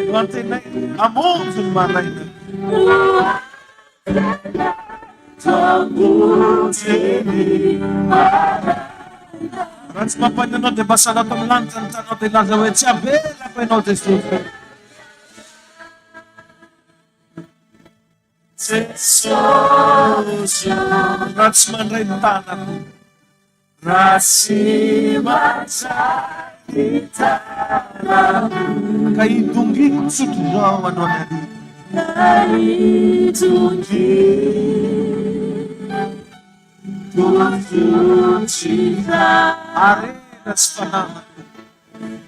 No antenaina hamonjy ny maraina. Raha tsy mampaina anao dia mba salato amin'ny lanitra ny tanao dia laza hoe tsy avelako ianao Jesosy. Jesosy raha tsy mandray ny tanako. Raha tsy mandray ny tanako. Ka hidongiko tsotra izao androany hariva. Ka hidongiko tsotra izao. Harena sy fananako.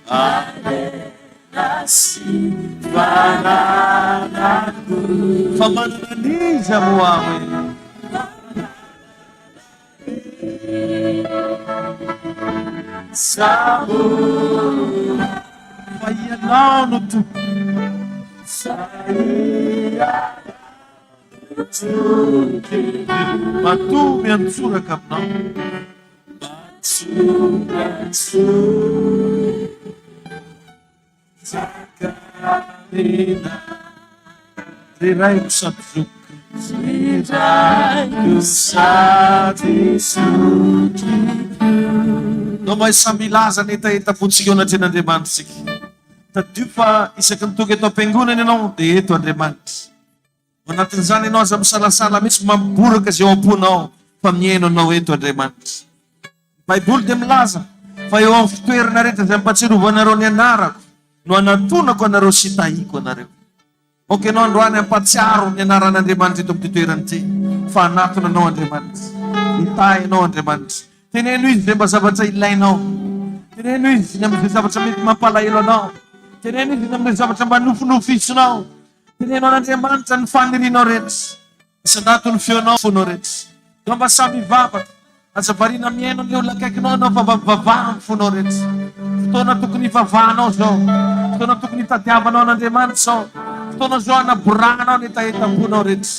Harena sy fananako. Fa manana an'iza moa aho e? Fa ianao no Tompo. Matoa miantsoraka aminao. Ry Raiko sady zokiko. Ry Raiko sady zokiko. Ndao mba samy hilaza ny hetahetam-pontsika eo anatrehan'Andriamanitra isika. Tadidio fa isaky ny tonga eto am-piangonana ianao dia eto Andriamanitra. Ao anatin'izany ianao aza misalasala mihitsy mamboraka izay ao am-ponao fa mihaino anao eto Andriamanitra. Ny Baiboly dia milaza fa eo amin'ny fitoerana rehetra izay ampahatsiarovanareo ny anarako no anatonako anareo sy tahiko anareo. Aoka ianao androany hampahatsiaro ny anaran'Andriamanitra eto amin'ity toerana ity fa hanatona anao Andriamanitra. Hitahy anao Andriamanitra. Teneno Izy izay mba zavatra ilainao. Teneno Izy ny amin'izay zavatra mety mampalahelo anao. Teneno Izy ny amin'izay zavatra mba nofinofisinao. Teneno an'Andriamanitra ny fanirianao rehetra. Isan-dato ny feonao, fonao rehetra. Ndao mba samy hivavaka. Aza variana mihaino an'ilay olona akaikinao ianao fa mba mivavaha amin'ny fonao rehetra. Fotoana tokony hivavahanao izao. Fotoana tokony hitadiavanao an'Andriamanitra izao. Fotoana izao hanaborahanao ny hetahetam-ponao rehetra.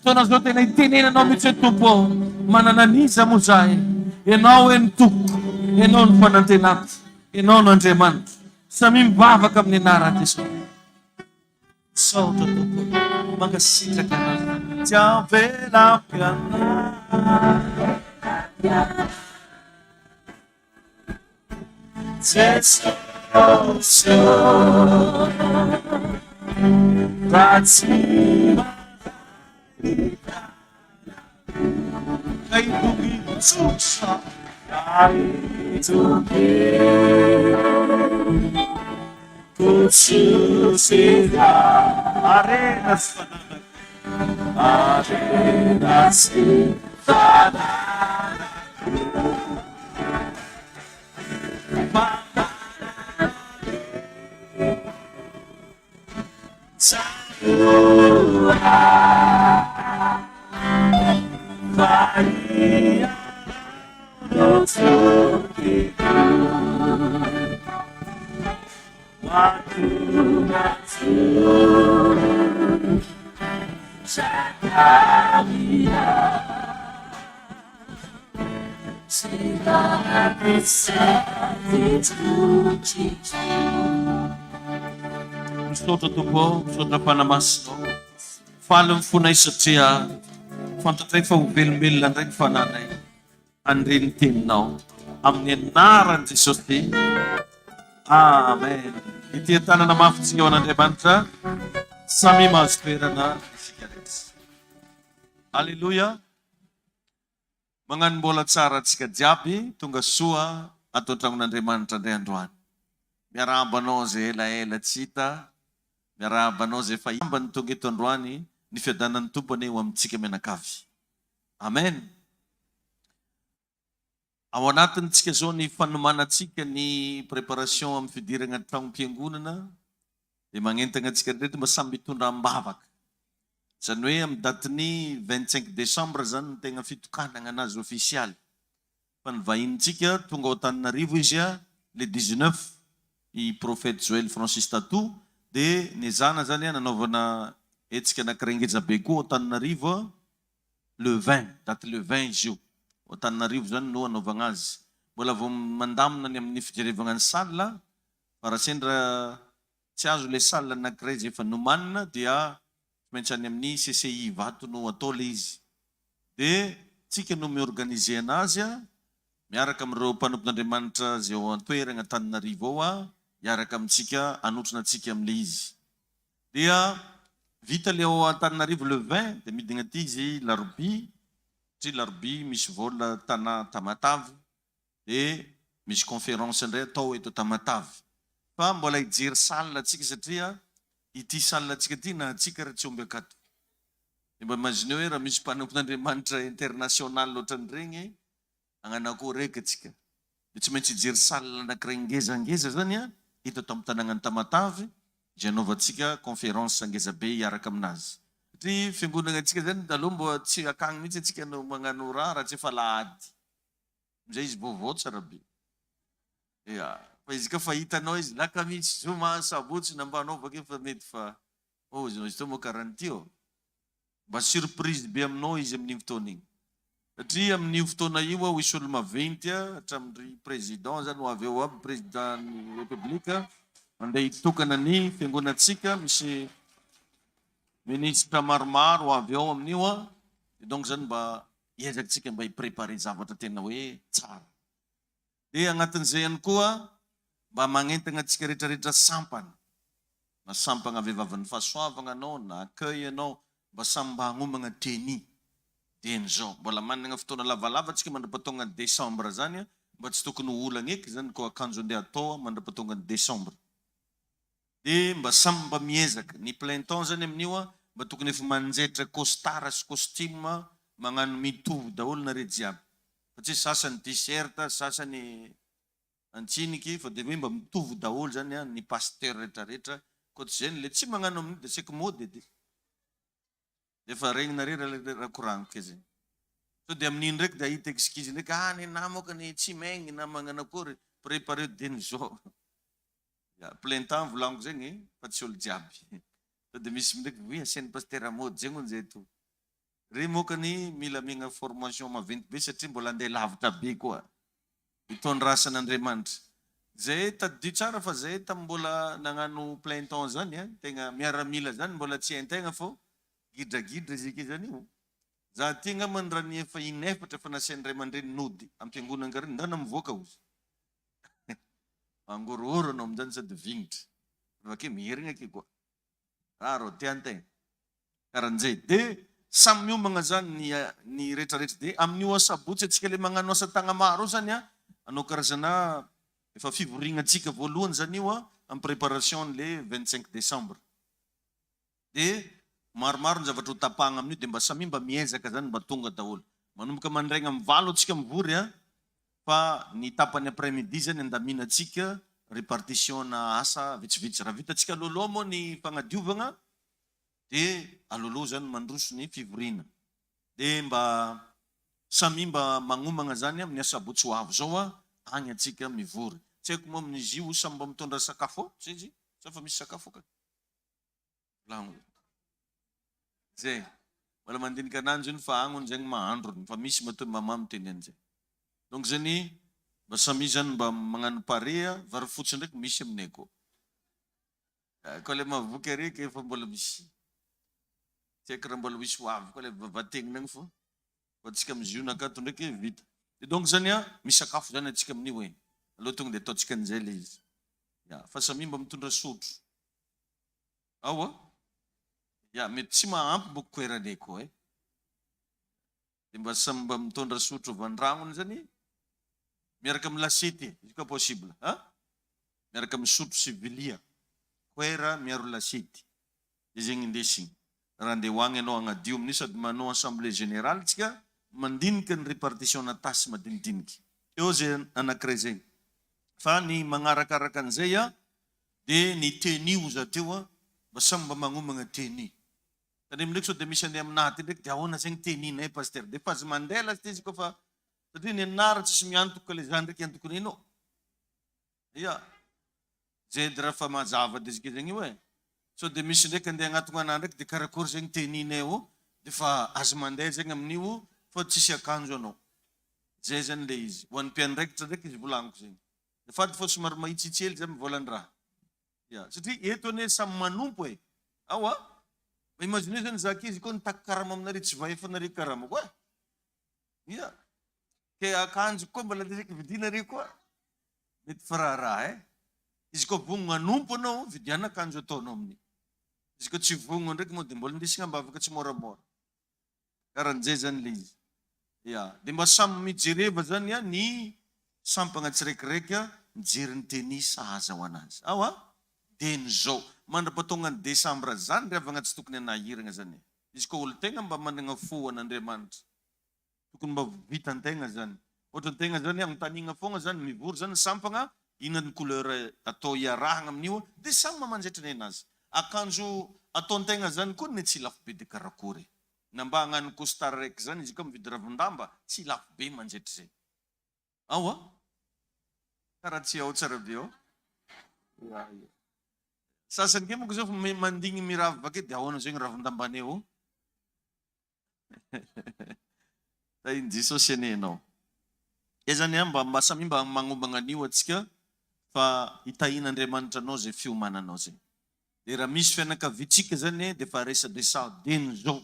Fotoana izao tena hitenenanao mihitsy hoe Tompo ô, manana an'iza moa za e? Ianao hoe no Tompoko, Ianao no fanantenako, Ianao no Andriamanitro. Samia mivavaka amin'ny anaran'i Jesosy. Misaotra Tompo ô, mankasitraka Anao. Tsy avelako ianao. Jesosy ô, raha tsy Ka hitoby tsotra. Ka hitoby tsotra. Harena sy fananako. Harena sy fananako. Misaotra Tompo ô, misaotra Fanahy Masina ô. Faly ny fonay satria fantatray fa ho velombelona indray ny fananay handre ny teninao. Amin'ny anaran'i Jesosy. Amen. Ity tanana mafy tsika ho an'Andriamanitra. Samy mahazo toerana isika rehetra. Alléluia. Magnano mbola tsara antsika jiaby tonga soa ato antragnon'Andriamanitra ndray androany. Miarahaba anao zay elaela tsy hita, miarahaba anao zay efa ambany tonga eto androany, ny fiadanan'ny Tompo anie ho amintsika mianakavy. Amen. Ao anatintsika zao ny fanomanantsika ny préparation amin'ny fidiragna tragnom-piangonana dia magnentagna antsika rehetra mba samy mitondra am-bavaka. Izany hoe amin'ny datin'ny 25 décembre izany no tegna fitokanagna anazy ofisialy. Fa ny vahinintsika tonga ao Antananarivo izy le 19 i Prophète Joël Francis Tatou dia nezahana zany nanaovana hetsika anakiray ngeja be koa ao Antananarivo le 20, daty le 20 izy io. Ao Antananarivo zany no anaovagna azy. Mbola vao mandamina ny amin'ny fijerevagna ny salle. Fa raha sendra tsy azo ilay salle anankiray izay efa nomanina dia tsy maintsy any amin'ny CCI Ivato no atao ilay izy. Dia tsika no mi-organiser anazy miaraka amin'ireo mpanompon'Andriamanitra izay ao an-toerana Antananarivo ao hiaraka amintsika hanotrona antsika amin'ilay izy. Dia vita ilay ao Antananarivo le 20 dia midina aty izy larobia satria larobia misy vol Tana Tamatave dia misy conférence indray atao eto Tamatave. Fa mbola hijery salle antsika satria ity salle antsika ity na antsika ary tsy omby akato. Dia mba imaginez hoe raha misy mpanompon'Andriamanitra international ohatran'ireny hagnano akory eky antsika. Dia tsy maintsy hijery salle anankiray ngezangeza zany eto ato amin'ny tanàgnan'i Tamatave izay hanaovantsika conférence ngezabe hiaraka aminazy. Satria fiangonana antsika zany taloha mbola tsy akagny mihitsy antsika no magnano raha raha tsy efa alahady. Amizay izy vaovao tsara be. Ya, fa izy ka fa hitanao izy lakamisy, zoma, sabotsy na mba anaovako io fa mety fa oh izy izy teo moa karaha ô. Mba surprise be aminao izy amin'iny fotoana iny. Satria amin'io fotoana io aho hisy olo maventy hatramin'ny président zany ho avy eo aby président ny république mandeha hitokana ny fiangonantsika misy ministre maromaro ho avy eo amin'io a. Et donc zany mba hiezaka tsika mba hi-préparer zavatra tena hoe tsara. Dia agnatin'izay ihany koa mba magnentana antsika rehetrarehetra sampana, na sampana vehivavin'ny fahasoavana anao na accueil anao, mba samy mba hagnomagna tenue dieny zao. Mbola manana fotoana lavalava antsika mandra-pahatonga ny décembre zany, mba tsy tokony ho olana eky zany koa akanjo andeha atao mandra-pahatonga ny décembre. Dia mba samy mba miezaka. Ny plein temps zany amin'io mba tokony efa manjetra costard sy costume magnano mitovy daholo nareo jiaby. Fa tsy hoe sasany t-shirt, sasany antsiniky fa dia hoe mba mitovy daholo zany ny pasteur retraretra. Koa tsy zay le tsy magnano amin'io dia tsy haiko mody edy. Efa regninareo raha koragniko ke zegny. Sao dia amin'iny ndraiky dia ahita excuse ndraiky, ah ny namako ny tsy maigny na magnano akory, prépareo dieny zao. Ya, plein temps volagniko zegny fa tsy olo jiaby. Sao dia misy ndraiky oui asian'ny pasitera mody zegny hono zay to. Re mokany mila amiagna formation maventy be satria mbola andeha lavitra be koa hitondra asan'Andriamanitra. Zay tadidio tsara fa zay tamin'ny mbola nagnano plein temps zany a, tegna miaramila zany mbola tsy hain-tegna fô gidragidra izy ake zany io. Za aty angambany raha ny efa in'efatra efa nasian'ny ray aman-dreny nody am-piangonana karaha ndana mivoaka ozy. Mangorohoro anao amin'izany sady vignitra. Avy ake miherigna ake koa. Raha rô tian-tegna. Karan'izay. Dia samy miomagna zany ny ny retraretra. Dia amin'io asabotsy antsika le magnano asa tagnamaro io zany an, hanao karazana efa fivoriagna antsika voalohany zany io an, amin'ny préparation an'le 25 décembre. Dia maromaro ny zavatra ho tapahagna amin'io dia mba samia mba miezaka zany mba tonga daholo. Manomboka mandraigna amin'ny 8 antsika mivory an, fa ny tapany après midi zany andaminantsika répartition na asa vitsivitsy. Raha vitantsika alohaloha moa ny fagnadiovagna dia alohaloha zany mandroso ny fivoriana. Dia mba samia mba magnomagna zany amin'ny asabotsy ho avy zao an, agny antsika mivory. Tsy haiko moa amin'izy io samy mba mitondra sakafo ao zay izy sa fa misy sakafo akany? Volagno. Zay. Mbola mandinika ananjy ony fa agny ony zegny mahandrony fa misy matoa mama miteny an'izay. Donc zany mba samia zany mba magnano pare a, vary fotsy ndraiky misy aminay koa. Koa le mahavoky araiky efa mbola misy. Tsy haiko raha mbola misy ho avy koa le vavategnina agny fô fa antsika amin'ny ziona akato ndraiky vita. De donc zany a misakafo zany antsika amin'io e. Aleo tonga de ataontsika an'izay le izy. Ya, fa samia mba mitondra sotro. Ao a? Ya, mety tsy mahampy mbô koeranay koa e. De mba samy mba mitondra sotro avy an-dragnony zany miaraka amin'ny lasety e, izy koa possible a? Miaraka amin'ny sotro sy vilia, koera miaro lasety. De zegny indesigny. Raha andeha ho agny anao hagnadio amin'io sady manao assemblée générale tsika mandinika ny répartition na tâche madinidiniky. Eo zay anankiray zegny. Fa ny magnarakaraka an'izay a, de ny tenue hoza teo a, mba samy mba magnomagna tenue. Tandremo ndraiky sao de misy andeha aminahy aty ndraiky de ahoana zegny tenue-nay pasteur, de fa aza mandeha lastez izy koa fa satria ny anara tsisy miantoka le za ndraiky antoko nino. Ia, zay edy raha fa mazava de izy ke zegny io e. Sao de misy ndraiky andeha agnatogna anahy ndraiky de karakory zegny tenue-nay ô, de fa aza mandeha zegny amin'io fa tsisy akanjo anao. Zay zany le izy. Ho an'ny mpiandraikitra ndraiky izy volagniko zegny. Azafady fô somary mahitsihitsy hely za mivolan-draha. Ya, satria eto anie samy manompo e. Ao a! Mba imaginez zany za ankizy koa nitaky karama aminareo tsy vahefanareo karamako e. Ya. Ke akanjoko koa mbola ndesaky vidinareo koa. Mety firaharaha e. Izy koa vonona hanompo anao, vidiana akanjo ataonao amin'io. Izy koa tsy vonona ndraiky moa dia mbola indesigna am-bavaka tsimoramora. Karan'izay zany le izy. Ya, dia mba samy mijereva zany an ny sampagna tsiraikiraika mijery ny tenue sahaza ho anazy. Ao a! Dieny zao. Mandra-patonga ny desambra zany ry havagna tsy tokony hanahiragna zany e. Izy koa olo tegna mba managna fo ho an'Andriamanitra. Tokony mba vitan-tegna zany. Ohatra ny tegna zany agnontaniagna fogna zany, mivory zany ny sampagna, inona ny couleur atao iarahagna amin'io, dia samy mamanjaitra ny anazy. Akanjo ataon-tegna zany koa ne tsy lafo be de karakory e. Na mba hagnano costard raiky zany izy koa mividy ravin-damba, tsy lafo be manjaitra zay. Ao a! Karaha tsy ao tsara be ao. Ya, ya. Sasany ke manko zao fa mandigny miravy bake de ahoana zay ny ravin-dambanay ô? Tahin'i Jesosy anie ianao. Izay zany an, mba mba samia mba magnomagna an'io antsika fa hitahian'Andriamanitra anao izay fiomananao izay. Dia raha misy fianakaviantsika zany dia efa resadresaho dieny izao,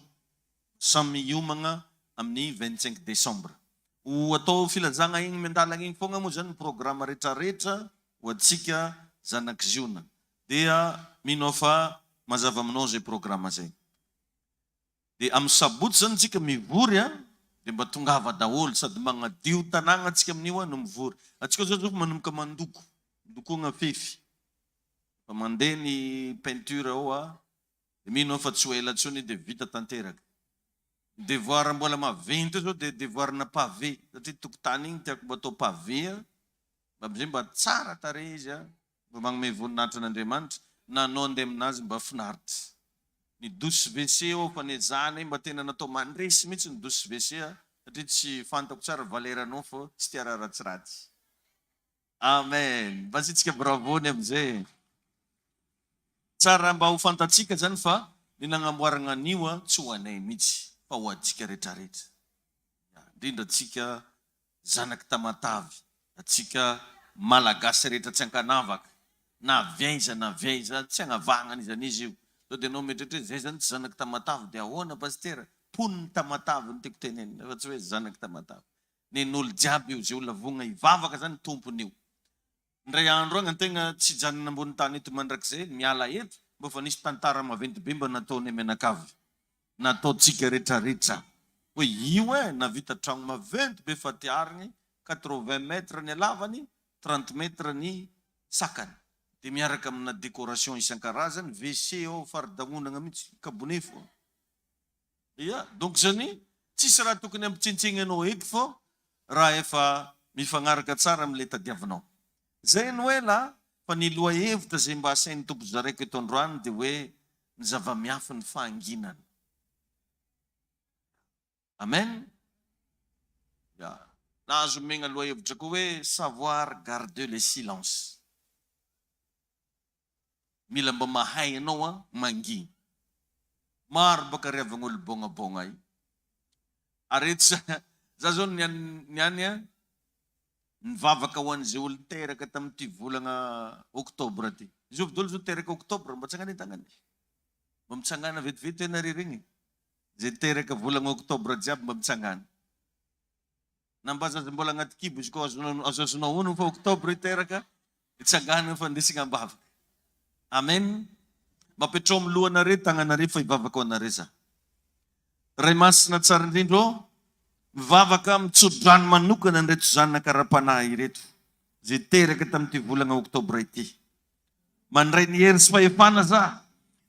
samy hiomagna amin'ny 25 décembre. Ho atao filazagna egny miandalagna egny fogna moa zany ny programme retraretra ho antsika zanak'i Ziona. Dia mino aho fa mazava aminao izay programme izay. Dia amin'ny sabotsy zany tsika mivory a, dia mba tongava daholo sady magnadio tanàgna tsika amin'io a no mivory. Antsika zao zao manomboka mandoko, lokoagna fefy. Efa mandeha ny peinture ao a, dia mino aho fa tsy ho ela intsony dia vita tanteraka. Ny devoir mbola maventy eo zao dia devoir-na pavé satria tokotany igny tiako mba atao pavé a, mba amizay mba tsara tarehy izy a. Mba magnome voninahitra an'Andriamanitra na anao andeha aminazy mba finaritra. Ny douche WC ao fa nezahana iny mba tena natao mandresy mihitsy ny douche WC a satria tsy fantako tsara valeur anao fa tsy tia raha ratsiratsy. Amen! Mba asiantsika bravo ny amizay e! Tsara mba ho fantatsika zany fa ny nagnamboaragna an'io a tsy ho anay mihitsy fa ho antsika retraretra. Indrindra antsika zanak'i Tamatave, antsika Malagasy rehetra tsy ankanavaka, na avy aiza na avy aiza, tsy agnavahagna an'iza n'iza io. Sao dia anao mieritreritra hoe zay zany tsy zanak'i Tamatave dia ahoana Pasitera? Mponin'i Tamatave no tiako tenenina fa tsy hoe zanak'i Tamatave. Nen'olo jiaby io, ze olona vonona hivavaka zany tompon'io. Indray andro agny antegna tsy hijanona ambony tany eto mandrakizay, miala eto, mbô fa nisy tantara maventy be mba nataonay mianakavy, nataontsika retraretra, hoe io eh, navita tragno maventy be fatiarigny, quatre-vingts mètres ny halavany, trente mètres ny sakany, de miaraka amina décoration isan-karazany, WC ao faridagnonagna mihitsy, kabone fô. Ia, donc zany tsisy raha tokony hampitsentsegny anao eky fô raha efa mifagnaraka tsara amle tadiavinao. Zay no ela fa ny lohahevitra zay mba asain'ny Tompo zaraiko eto androany de hoe ny zava-miafin'ny fahanginana. Amen. Ia, nahazo omegna lohahevitra koa hoe savoir garder le silence. Mila mba mahay anao an mangina. Maro baka ry havagna olo bôgnabôgna io. Ary eto za, za zao niany niany an, nivavaka ho an'izay olo teraka tamin'ity volagna octobre ty. Zovy daholo zao teraka octobre, mba tsangano e tagnana e. Mba mitsangàna vetivety hoe nareo regny e. Zay teraka volagna octobre jiaby mba mitsangàna. Na mba zaza mbola agnaty kibo izy koa azonao onona fa octobre hiteraka, hitsangana fa andesigna ambavaka. Amen. Mba apetrao amin'ny lohanareo tagnanareo fa hivavaka ho anareo za. Ray Masina tsara indrindra ô, mivavaka mitso-drano manokana an'ireto zanaka ara-panahy ireto izay teraka tamin'ity volagna octobre ity. Mandray ny hery sy fahefana za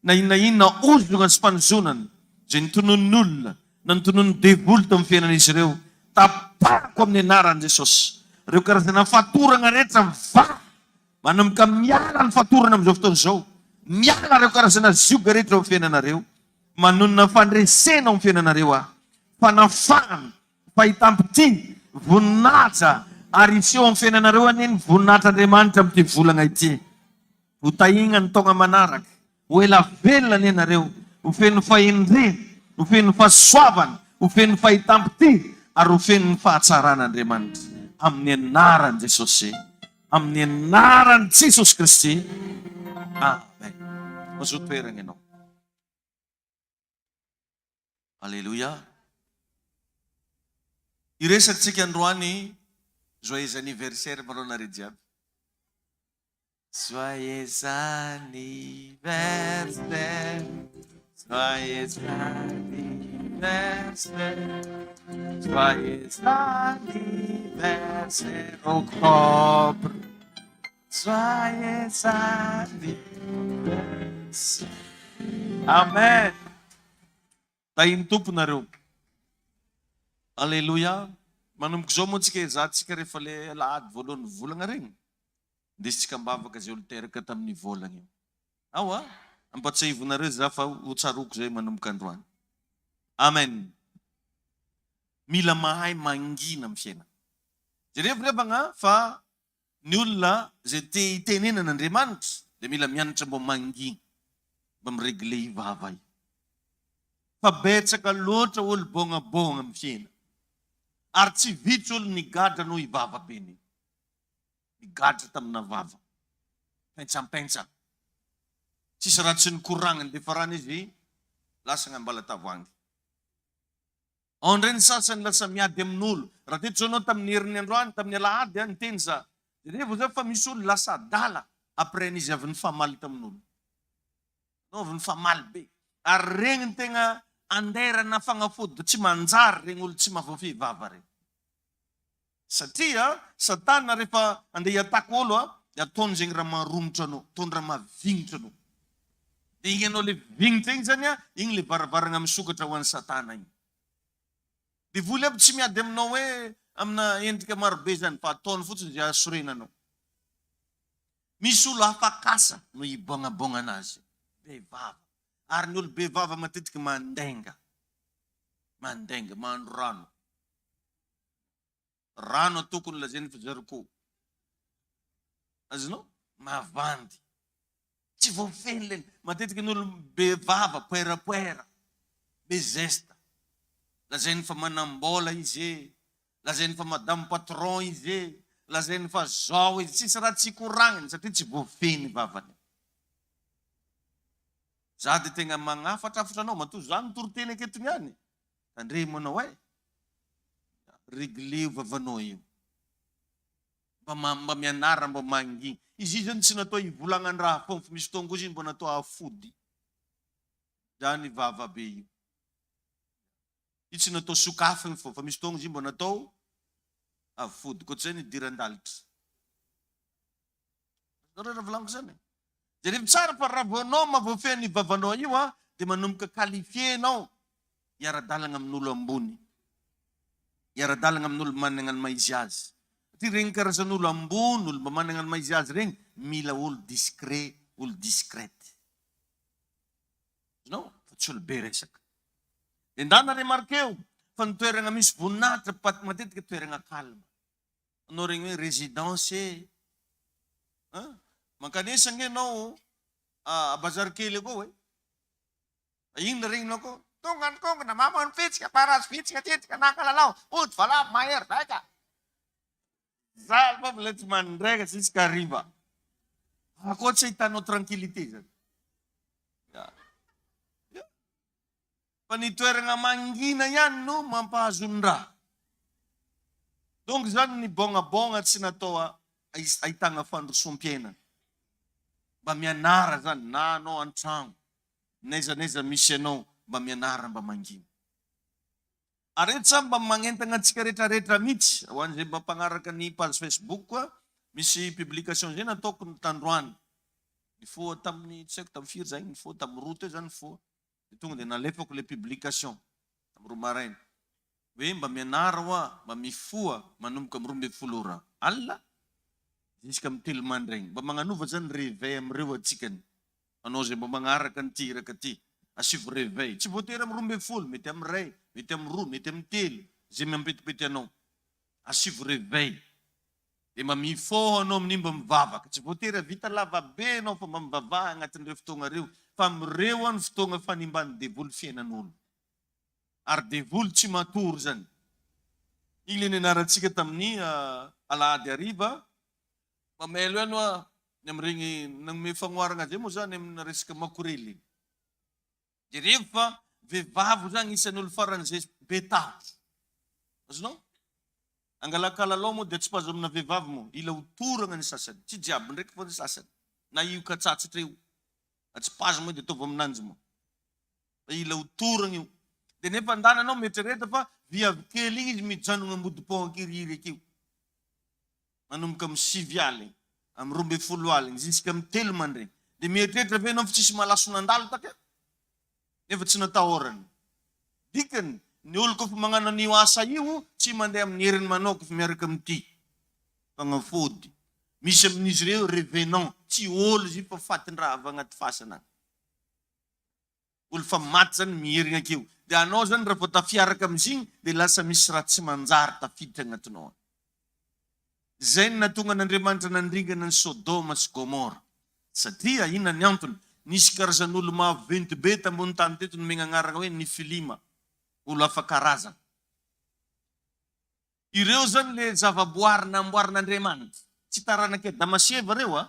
na inona inona ozona sy fanozonana izay notononin'olona na notononin'ny devoly teo amin'ny fiainan'izy ireo, tapahako amin'ny anaran'i Jesosy ireo karazana fatorana rehetra mivaha, manomboka miala ny fatorana amin'izao fotoana izao, miala ireo karazana zioga rehetra eo amin'ny fiainanareo, manonona fandresena ao amin'ny fiainanareo aho, fanafahana, Fahitam-pitia, voninahitra, ary hiseho amin'ny fiainanareo anie ny voninahitr'Andriamanitra amin'ity volana ity. Ho tahiana ny taona manaraka. Ho ela velona anie nareo. Ho feno fahendrena, ho feno fahasoavana, ho feno fahitam-pitia, ary ho feno ny fahatsaran'Andriamanitra. Amin'ny anaran'i Jesosy. Amin'ny anaran'i Jesosy Kristy. Amen. Mazoto toerana ianao. Aleloia. Hiresaka tsika androany joyeux anniversaire malou nareo jiaby. Joyeux anniversaire, joyeux anniversaire, joyeux anniversaire octobre, joyeux anniversaire. Amen. Tahin'ny Tompo nareo. Aleloia. Manomboka izao moa tsika ezahantsika rehefa le alahady voalohan'ny volagna regny. Ndesintsika am-bavaka izay olo teraka tamin'ny volagna io. Ao a! Ampatsiahivonareo za fa ho tsaroako zay manomboka androany. Amen. Mila mahay mangina amin'ny fiainana. Jerevo ry havagna fa ny olona izay te hitenenana Andriamanitra dia mila mianatra mba mangina, mba mi-regler io vava io. Fa betsaka loatra olo bôgnabôgna amin'ny fiainana. Ary tsy vitsy olo nigadra noho i vava be-ny io. Nigadra tamina vava. Pentsampentsana. Tsisy raha tsy nikoragniny dia farany izy lasagna Ambalatavoahangy. Ao indray ny sasany lasa miady amin'olo. Raha teto zao anao tamin'ny herin'ny androany, tamin'ny alahady an, niteny za. Jerevo zao fa misy olo lasa adala après an'izy avy nifamaly tamin'olo. Anao avy nifamaly be. Ary regny ny tegna anderana fagnafody tsy manjary regny olo tsy mahavoafehy vava regny. Satria satana rehefa andeha hi-attaque olo a, dia ataony zegny raha maharomotra anao, ataony raha mahavignitra anao. Dia igny anao le vignitra igny zany a, igny le varavaragna misokatra ho an'i satana igny. Devoly aby tsy miady aminao hoe amina endrika marobe zany fa ataony fotsiny ze hahasorena anao. Misy olo afak'asa no hiboagnaboagnana azy, be vava. Ary ny olo be vava matetiky mandainga, mandainga, mahandro rano. Rano ataoko no lazainy fa zarikô. Azonao? Mavandy. Tsy voafehy le. Matetika ny olo be vava, poerapoera, be zesta. Lazainy fa manam-bola izy e, lazainy fa madame patron izy e, lazainy fa zao izy. Tsisy raha tsy koragniny satria tsy voafehy ny vavany. Za de tegna magnafatrafatra anao, matoa za mitory teny aketo niany. Tandremo anao eh! Regleo vavanao io. Mba mba mianara mba mangigny. Izy io zany tsy natao hivolagnan-draha foagna fa misy fotoagna koa izy mba natao hahafody. Zany vava be io. Io tsy natao sokafigny fô fa misy fotoagna izy io mba natao hafody. Koa tsy zay nidiran-dalitra. Azonareo raha volaniko zany e? Jerevo tsara fa raha vao anao mahavoafehy ny vavanao io an, dia manomboka qualifié enao hiara-dalagna amin'olo ambony, hiara-dalagna amin'olo managna ny maha izy azy. Satria regny karazan'olo ambony, olo mba managna ny maha izy azy regny, mila olo discret, olo discrète. Azonao? Fa tsy olo be resaka. Dia ndana remarqueo fa ny toeragna misy voninahitra matetika toeragna calme. Anao regny hoe résidence e! An! Mankanesa ange anao a bazary kely akao e! Inona regninao akao? Tonga ny kongona, mamo ny fitsika, parasy vitsika, tetika, naka lalao, ody valavo, mahery vaika. Za fa mbola tsy mandraika jusqu'à hariva. Akao tsy ahitanao tranquillité zany. Ya. Ya. Fa ny toeragna mangina ihany no mampahazo ny raha. Donc zany ny bôgnabôgna tsy natao ahitagna fandrosoam-piainana. Mba mianara zany na anao an-tragno, n'aiza n'aiza misy anao mba mianara mba mangina. Ary eto za mba magnentagna antsika retraretra mitsy, ho an'izay mba mpagnaraka ny page Facebook koa, misy publication zay nataoko tandroany, nifoha tamin'ny tsy haiko tamin'ny firy za igny nifoha, tamin'ny roa teo za nifoha. Dia tonga dia nalefako ilay publication tamin'ny roa maraina hoe mba mianara hoa, mba mifoha manomboka amin'ny 12 ora alina jusqu'à amin'ny telo mandraigny. Mba magnanova zany réveil amin'ireo atsikany. Anao izay mba magnaraka an'ity iraka ity, asivo réveil. Tsy voatery amin'ny 12, mety amin'ny iray, mety amin'ny roa, mety amin'ny telo, izay mampetipety anao. Asivo réveil. Dia mba mifoha anao amin'iny mba mivavaka. Tsy voatery hahavita lava be ianao fa mba mivavaha agnatin'ireo fotoagna ireo fa amin'ireo ny fotoagna fanimban'ny devoly fiainan'olo. Ary devoly tsy matory zany. Iny le nianarantsika tamin'ny alahady hariva. Mamelo ihany hoa. Ny amin'ireny nanome fagnoharagna zay moa zany amina resaka makorely. Jerevo fa vehivavy zany isan'ny olo faran'izay be tahotra. Azonao? Angalà kalalao moa dia tsipazo amina vehivavy moa, ila ho toragna ny sasany. Tsy jiaby ndraiky fa ny sasany. Na io katsatsitra io. Atsipazo moa dia ataovy aminanjy moa. Fa ila ho toragna io. Dia nefa andana anao mieritrereta fa viavy kely igny izy mijanogna ambody pont ankirihiry akeo. Manomboka amin'ny sivy aligny, amin'ny 12 aligny, jusqu'à amin'ny telo mandraigny. Dia mieritreritra ve ianao fa tsisy malaso nandalo takeo? Nefa tsy natahorana. Dikany, ny olo koa fa magnano an'io asa io, tsy mandeha amin'ny heriny manoka fa miaraka amin'ity fagnafody. Misy amin'izy ireo revenant, tsy olo izy io fa fatin-draha avy agnaty fasana agny. Olo fa maty zany miherigna akeo. Dia anao zany raha vao tafiaraka amizigny dia lasa misy raha tsy manjary tafiditra agnatinao any. Zay no nahatonga an'Andriamanitra nandringana an'i Sodoma sy Gomora. Satria inona ny antony? Nisy karazan'olo maventy be tambony tany teto nomegna agnarana hoe Nifilima, olo hafa karazana. Ireo zany le zavaboary namboarin'Andriamanitra. Tsy taranak'i Adama sy Eva reo a!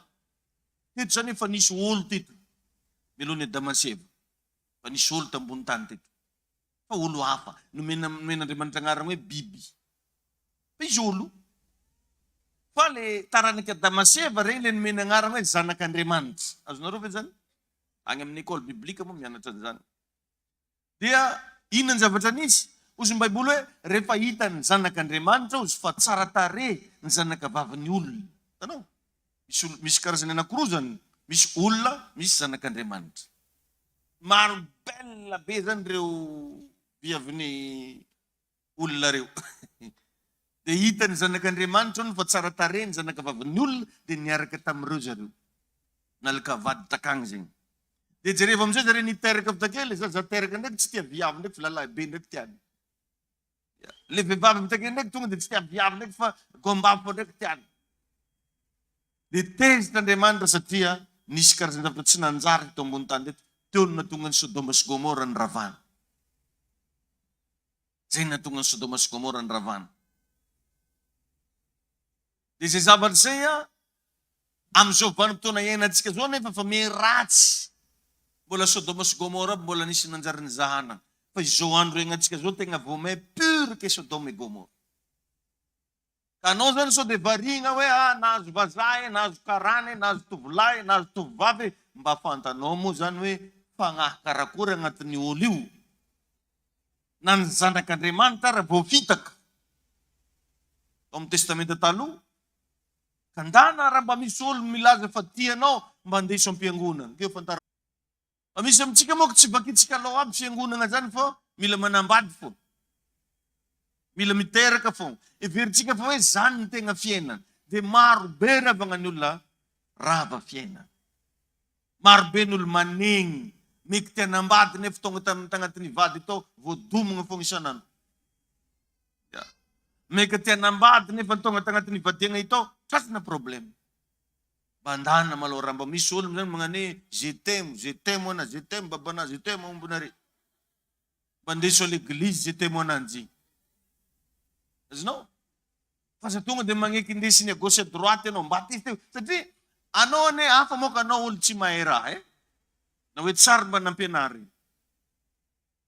Teto zany efa nisy olo teto mialohan'i Adama sy Eva. Efa nisy olo tambony tany teto. Fa olo hafa. Nomena nomen'Andriamanitra agnarana hoe biby. Fa izy olo. Fa le taranak'i Adama sy Eva regny le nomena agnarana hoe zanak'Andriamanitra. Azonareo ve zany? Agny amin'ny école biblique moa mianatra an'izany. Dia inona ny zavatra nisy? Hozy ny Baiboly hoe, Rehefa hitan'ny Zanak'Andriamanitra hozy fa tsara tarehy ny zanakavavin'ny olona. Hitanao? Misy olo, misy karazany anankiroa izany, misy olona, misy Zanak'Andriamanitra. Maro belle be izany ireo viavin'ny olona reo. Dia hitan'ny zanak'Andriamanitra hono fa tsara tarehy ny zanaka vavin'ny olona dia niaraka tamin'ireo zareo. Nalaka vady takagny zegny. Dia jerevo amizay zareo niteraka avy takeo le zaza teraka ndraiky tsy tia viavy ndraiky fa lalahy be ndraiky tiany. Le vehivavy avy takeo ndraiky tonga dia tsy tia viavy ndraiky fa gombafo ndraiky tiany. Dia tezitra Andriamanitra satria nisy karazan-javatra tsy nanjary teto ambony tany teto. Teo no nahatonga an'i Sodoma sy Gomora niravana. Izay no nahatonga an'i Sodoma sy Gomora niravana. Dia izay zavatra izay an, amin'izao vanim-potoana iainantsika izao anefa fa miha ratsy. Mbola Sodoma sy Gomora aby mbola nisy nanjary nizahana. Fa izao andro iainantsika izao tegna vao may pire que Sodoma et Gomora. Ka anao zany sao dia variana hoe ah nahazo vazaha e, nahazo karana e, nahazo tovolahy e, nahazo tovovavy e, mba fantanao moa zany hoe fagnahy karakory agnatin'io olo io? Na ny zanak'Andriamanitra ara voafitaka tao amin'ny testamenta taloha, ka ndana raha mba misy olo milaza fa tia anao mba andeso am-piangonana, keo fantaro. Fa misy amintsika manko tsy vakintsika lao aby fiangonana zany fa mila manambady fô. Mila miteraka fô. Heverintsika fa hoe zany ny tegna fiainana. De maro be ravagna ny olona rava fiainana. Maro be ny olo manegny, meky te hanambady nefa tonga tam tagnatin'ny vady tao voadomagna fogna isan'andro. Ya. Meky te hanambady nefa tonga tagnatin'ny vadiagna i tao tratrana problème. Bandana malôha raha mba misy olo zany magnano hoe je t'aime, je t'aime ana, je t'aime babana, je t'aime aombinare. Mba ndeso à l'église je t'aime ananjy. Azonao? Fa aza tonga de magneky indesiny à gauche à droite ianao, mba testeo satria anao anie hafa moka anao olo tsy mahay raha e. Na hoe tsary mba nampianariny.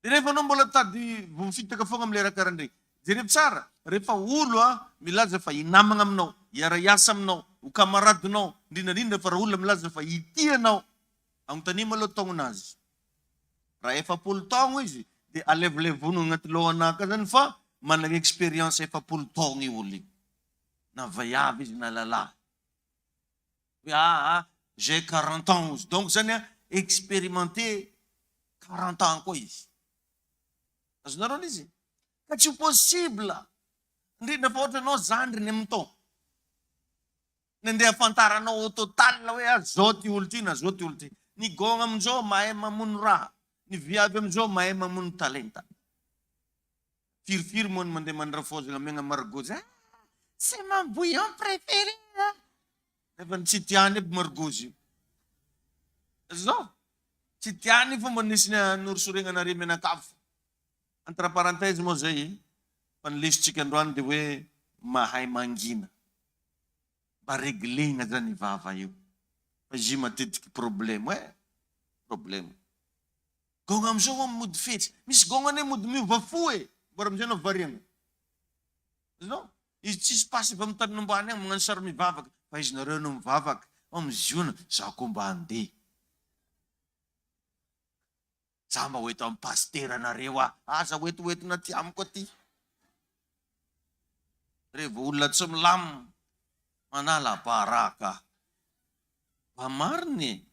Dia rehefa anao mbola mitady voafitaka foagna amle raha karahandregny. Jerevo tsara, rehefa olo a milaza fa hinamagna aminao, hiara-hiasa aminao, ho camaradinao, indrindra indrindra fa raha olona milaza fa hitia anao, agnontania malôha taognonazy. Raha 40 taogno izy dia alevolevogno agnaty lôhanà ka zany fa managna expérience 40 taogno io olo io. Na vaiavy izy na lalahy. Hoe aa j'ai 40 ans ozy donc zany a expérimenté 40 ans koa izy. Azonareo le izy? Ka tsy ho possible indrindra fa ohatra anao zandriny amin'ny taona. Ny andeha ahafantaranao au total hoe ah zao ty olo ty na zao ty olo ty. Ny gôgna amin'izao mahay mamono raha, ny viavy amin'izao mahay mamono talenta. Firifiry moa ny mandeha mandrafôzagna amegna margozy ah c'est mon bouillon préféré ah. Nefa ny tsy tiany aby margozy io. Zao tsy tiany io fa mba nisy norisoregna anare mianakavy. Entre parenthèse moa zay fa ny lesontsika androany dia hoe mahay mangina. Mba reglegna zany vava io. Fa izy io matetiky problemo eh! Problemo. Gôgna amizao ho'a mody fetsy. Misy gôgna anie mody miova fo e! Mbola amizay anao variagna. Azonao? Izy tsisy pasy avy amin'ny tany nombany agny magnano sary mivavaka. Fa izy nareo no mivavaka. Ao miziona, zaho koa mba handeha. Za mba ho eto amin'ny pasitera nareo ah! Aza hoentihoentina aty amiko aty. Revo olona tsy milamina, manala baraka. Mba marina e!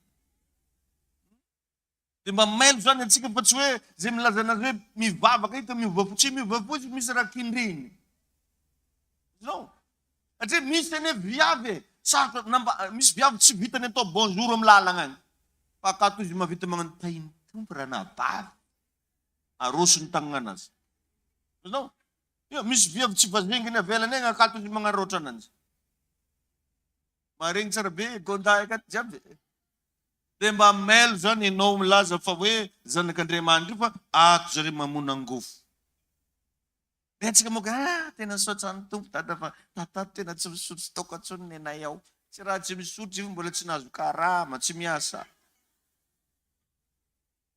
Dia mba mailo zany antsika fa tsy hoe zay milaza anazy hoe mivavaka io ka miova fo. Tsy miova fo izy misy raha kindriny. Zao. Satria misy anie viavy e, sarotra na mba misy viavy tsy vitany atao bonjour amin'ny lalagna agny. Fa akato izy mahavita magnano tahin'ny Tompo ranabavy. Aroso ny tagnananazy. Azonao? Io misy viavy tsy vazenginy avelany agny akato izy magnaraotra ananjy. Maharegny tsara be gonda akato jiaby e. Dia mba mailo zany ianao milaza fa hoe zanak'Andriamanitra io fa ato zareo mamono angofo. Betsaka moa ka ah tena misaotra ny Tompo dada fa tatato tena tsy misotro toaka intsony nenay ao. Tsy raha tsy misotro io mbola tsy nahazo karama, tsy miasa.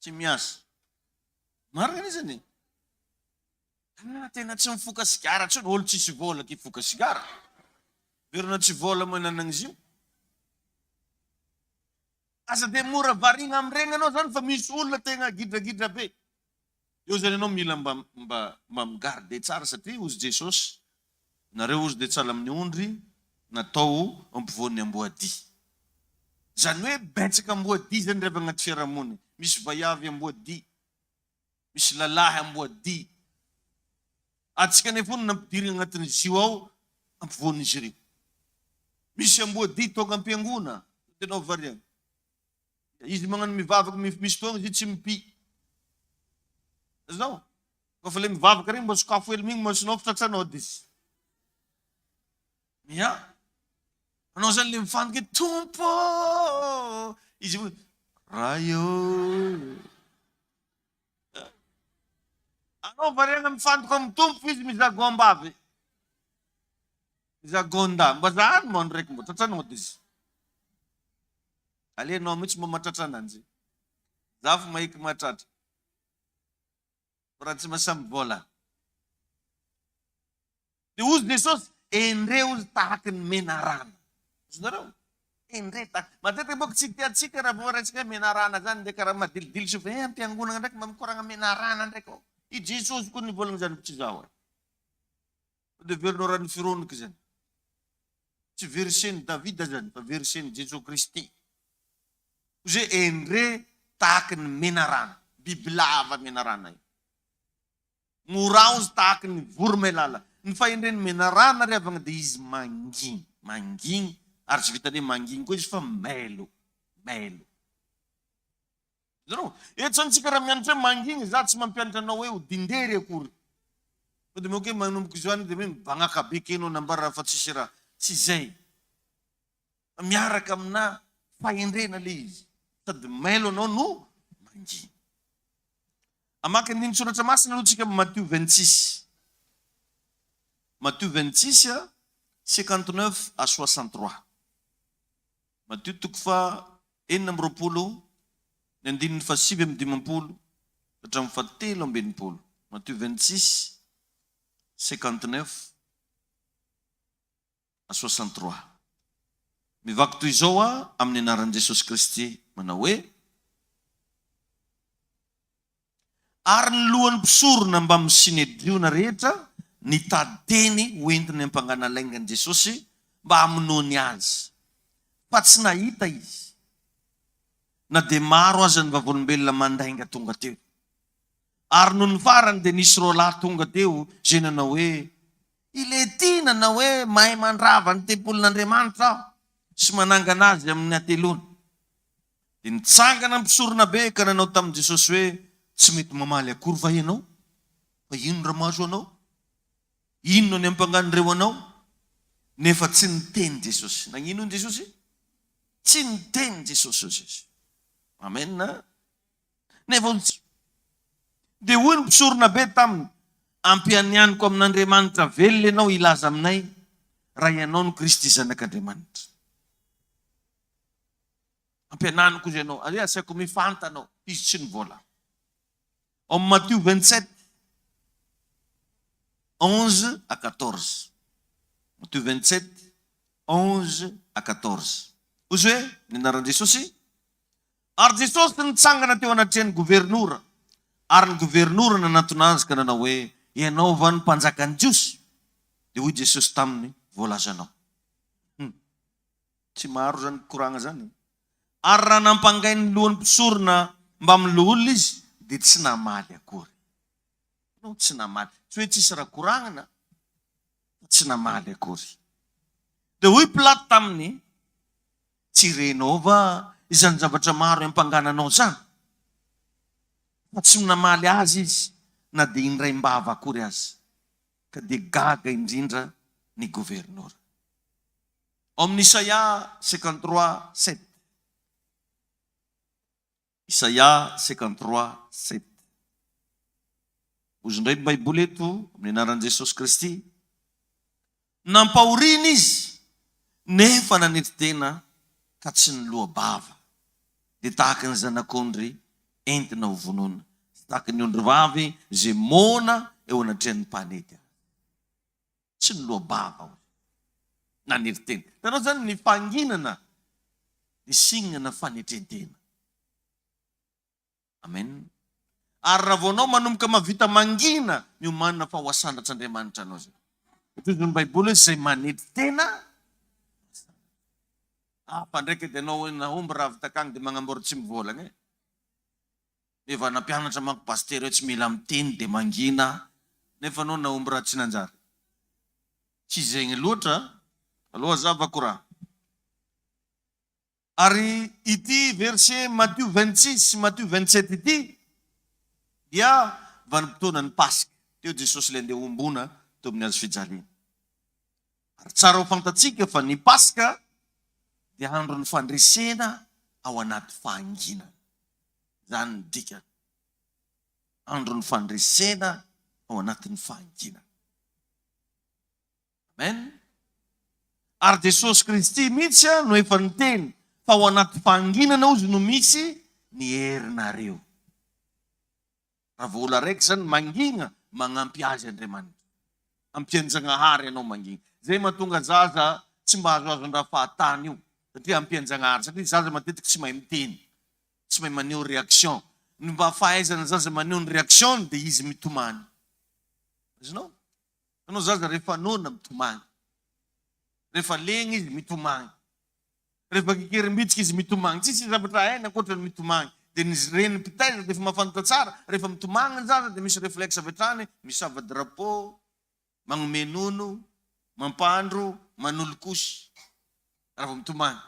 Tsy miasa. Marina anie zany e. Ah tena tsy mifoka sigara intsony, olo tsisy vola ki hifoka sigara. Verina tsy vola moa nanagna izy io. Aza dia mora variana amin'ireny ianao zany fa misy olona tegna gidragidra be. Eo zany ianao mila mba mba mba mi-garder tsara satria hozy Jesosy, nareo hozy dia tsala amin'ny ondry natao ampovoan'ny amboadia. Zany hoe betsaka amboadia zany rehefa agnaty fiarahamonina. Misy vaiavy amboadia. Misy lalahy amboadia. Antsika anefa hono nampidirina agnatin'izy io ao ampovoan'izy ireo. Misy amboadia tonga am-piangona, tena variana. Izy magnano mivavaka misy fotoagna izy tsy mipi. Azonao? Koa fa le mivavaka regny mba sokafo hely migny masonao fa tratranao ody izy. Ya. Anao zany le mifantoka hoe Tompo ô! Izy hoe Ray ô! Anao variana mifantoka amin'ny Tompo izy mizaha goambavy. Mizaha gonda. Mba zahany moa ndraiky mba tratranao ody izy. Alehanao mihitsy mba mahatratra ananjy. Za fa maheky mahatratra. Raha tsy mahasamby vola. Dia hozy Jesosy, Endrey hozy tahaky ny menarana. Azonareo? Endrey tahaky. Matetika manko tsy tiantsika raha vao raisika hoe menarana zany dia karaha madilidily sy hoe am-piangonana ndraiky mba mikoragna menarana ndraiky ao. I Jesosy koa nivolagna izany fa tsy zaho e. Sao dia verinao raha nifironiko izany. Tsy verset-n'i Davida zany fa verset-n'i Jesoa Kristy. Hozy hoe endrey tahaky ny menarana. Bibilava menarana io. Moraozy tahaky ny voromailala. Ny fahendren'ny menarana ry havagna dia izy mangigny, mangigny, ary tsy vitan'ny hoe mangigny koa izy fa mailo, mailo. Hitanareo? Eto zany tsika raha mianatra hoe mangigny, za tsy mampianatra anao hoe ho dindery akory. Fa dia manko hoe manomboka izao any dia hoe mibagnaka be k'enao nambara fa tsisy raha. Tsy izay. Fa miaraka amina fahendrena le izy. Sady mailo anao no mangigny. Hamaky andinin-tsoratra masina aloha tsika Matio 26. Matio 26, 59 à 63. Matio toko faha 26, ny andininy faha 59 ka hatramin'ny faha 63. Matio 26, 59 à 63. Mivaky toy izao aho amin'ny anaran'i Jesosy Kristy manao hoe, Ary ny lohan'ny mpisorona mbamin'ny Synedriona rehetra nitady teny ho entiny hampangana lainga an'i Jesosy mba hamonoany Azy, fa tsy nahita izy, na dia maro aza ny vavolombelona mandainga tonga teo. Ary nony farany dia nisy roalahy tonga teo izay nanao hoe, I Lety nanao hoe, Mahay mandrava ny tempolin'Andriamanitra aho sy manangana azy amin'ny hateloana. Dia nitsangana ny mpisoronabe ka nanao tamin'i Jesosy hoe, Tsy mety mamaly akory va ianao? Fa inona raha mahazo anao? Inona no iampangan'ireo anao? Nefa tsy niteny Jesosy. Nagnino hono Jesosy? Tsy niteny Jesosy hoy Jesosy. Amen. Nefa hoy tsy. Dia hoy ny mpisoronabe taminy, Ampianianiko amin'Andriamanitra velona ianao hilaza aminay raha ianao no Kristy Zanak'Andriamanitra. Ampiananiko izy ianao, ary asaiko mifanta anao, izy tsy nivola. Ao amin'ny Matio 27, 11 à 14. Matio 27, 11 à 14. Hoy izy hoe, ny anaran'i Jesosy, Ary Jesosy nitsangana teo anatrehan'ny governora, ary ny governora nanatona Azy ka nanao hoe, Ianao va no mpanjakan'ny Jiosy? Dia hoy Jesosy taminy, Voalazanao. Hum. Tsy maro izany koragna izany e. Ary raha nampangain'ny lohan'ny mpisorona mbamin'ny loholona izy, dia tsy namaly akory. Non, tsy namaly. Tsy hoe tsisy raha koragnina, fa tsy namaly akory. Dia hoy Pilato taminy, Tsy renao va izany zavatra maro iampangana anao izany? Fa tsy namaly azy izy na dia indraim-bava akory aza, ka dia gaga indrindra ny governora. Ao amin'ny Isaia 53, 7. Isaia 53, 7. Hozy indray ny Baiboly eto, amin'ny anaran'i Jesosy Kristy. Nampahoriana izy, nefa nanetry tena ka tsy niloa-bava. Dia tahaka ny zanak'ondry entina ho vonoina, sy tahaka ny ondrivavy izay moana eo anatrehan'ny mpanety azy. Tsy niloa-bava hoy. Nanetry tena. Hitanao izany ny fahanginana dia signe-na fanetren-tena. Amen. Ary raha vao anao manomboka mahavita mangina, miomanina fa ho asandratr'Andriamanitra anao izay. Satria hoy ny Baiboly hoe izay manetry tena asandratra. Hafa ndraiky edy anao hoe nahomby raha avy takagny dia magnamboatra tsy mivolagna e. Efa nampianatra manko pasitera hoe tsy mila miteny dia mangina nefa anao nahomby raha tsy nanjary. Tsy zegny loatra aloha hazavako raha. Ary ity verset Matio 26 sy Matio 27 ity dia vanim-potoanan'ny Paska. Teo Jesosy ilay andeha hombona teo amin'ny hazo fijaliana. Ary tsara ho fantatsika fa ny Paska dia andron'ny fandresena ao anaty fahanginana. Izany ny dikany. Andron'ny fandresena ao anatin'ny fahanginana. Amen. Ary Jesosy Kristy mihitsy no efa niteny fa ao anaty fahanginana ozy no misy ny herinareo. Raha vao olo araiky zany mangina, magnampy azy Andriamanitra. Ampian-Jagnahary anao mangina. Zay mahatonga zaza tsy mba azoazon-draha fahatany io, satria ampian-Jagnahary, satria zaza matetiky tsy mahay miteny, tsy mahay maneho réaction. Ny mba fahaizan'ny zaza maneho ny réaction-ny dia izy mitomany. Azonao? Anao zaza rehefa noana mitomany. Rehefa legna izy mitomany. Rehefa kekerim-bitsika izy mitomagny. Tsisy zavatra hainy ankoatra ny mitomagny. Dia ny reny mpitaiza dia efa mahafantatra tsara, rehefa mitomagny ny zaza dia misy reflexe avy hatrany, misava drapeau, magnome nono, mampandro, manolo couche raha vao mitomagny.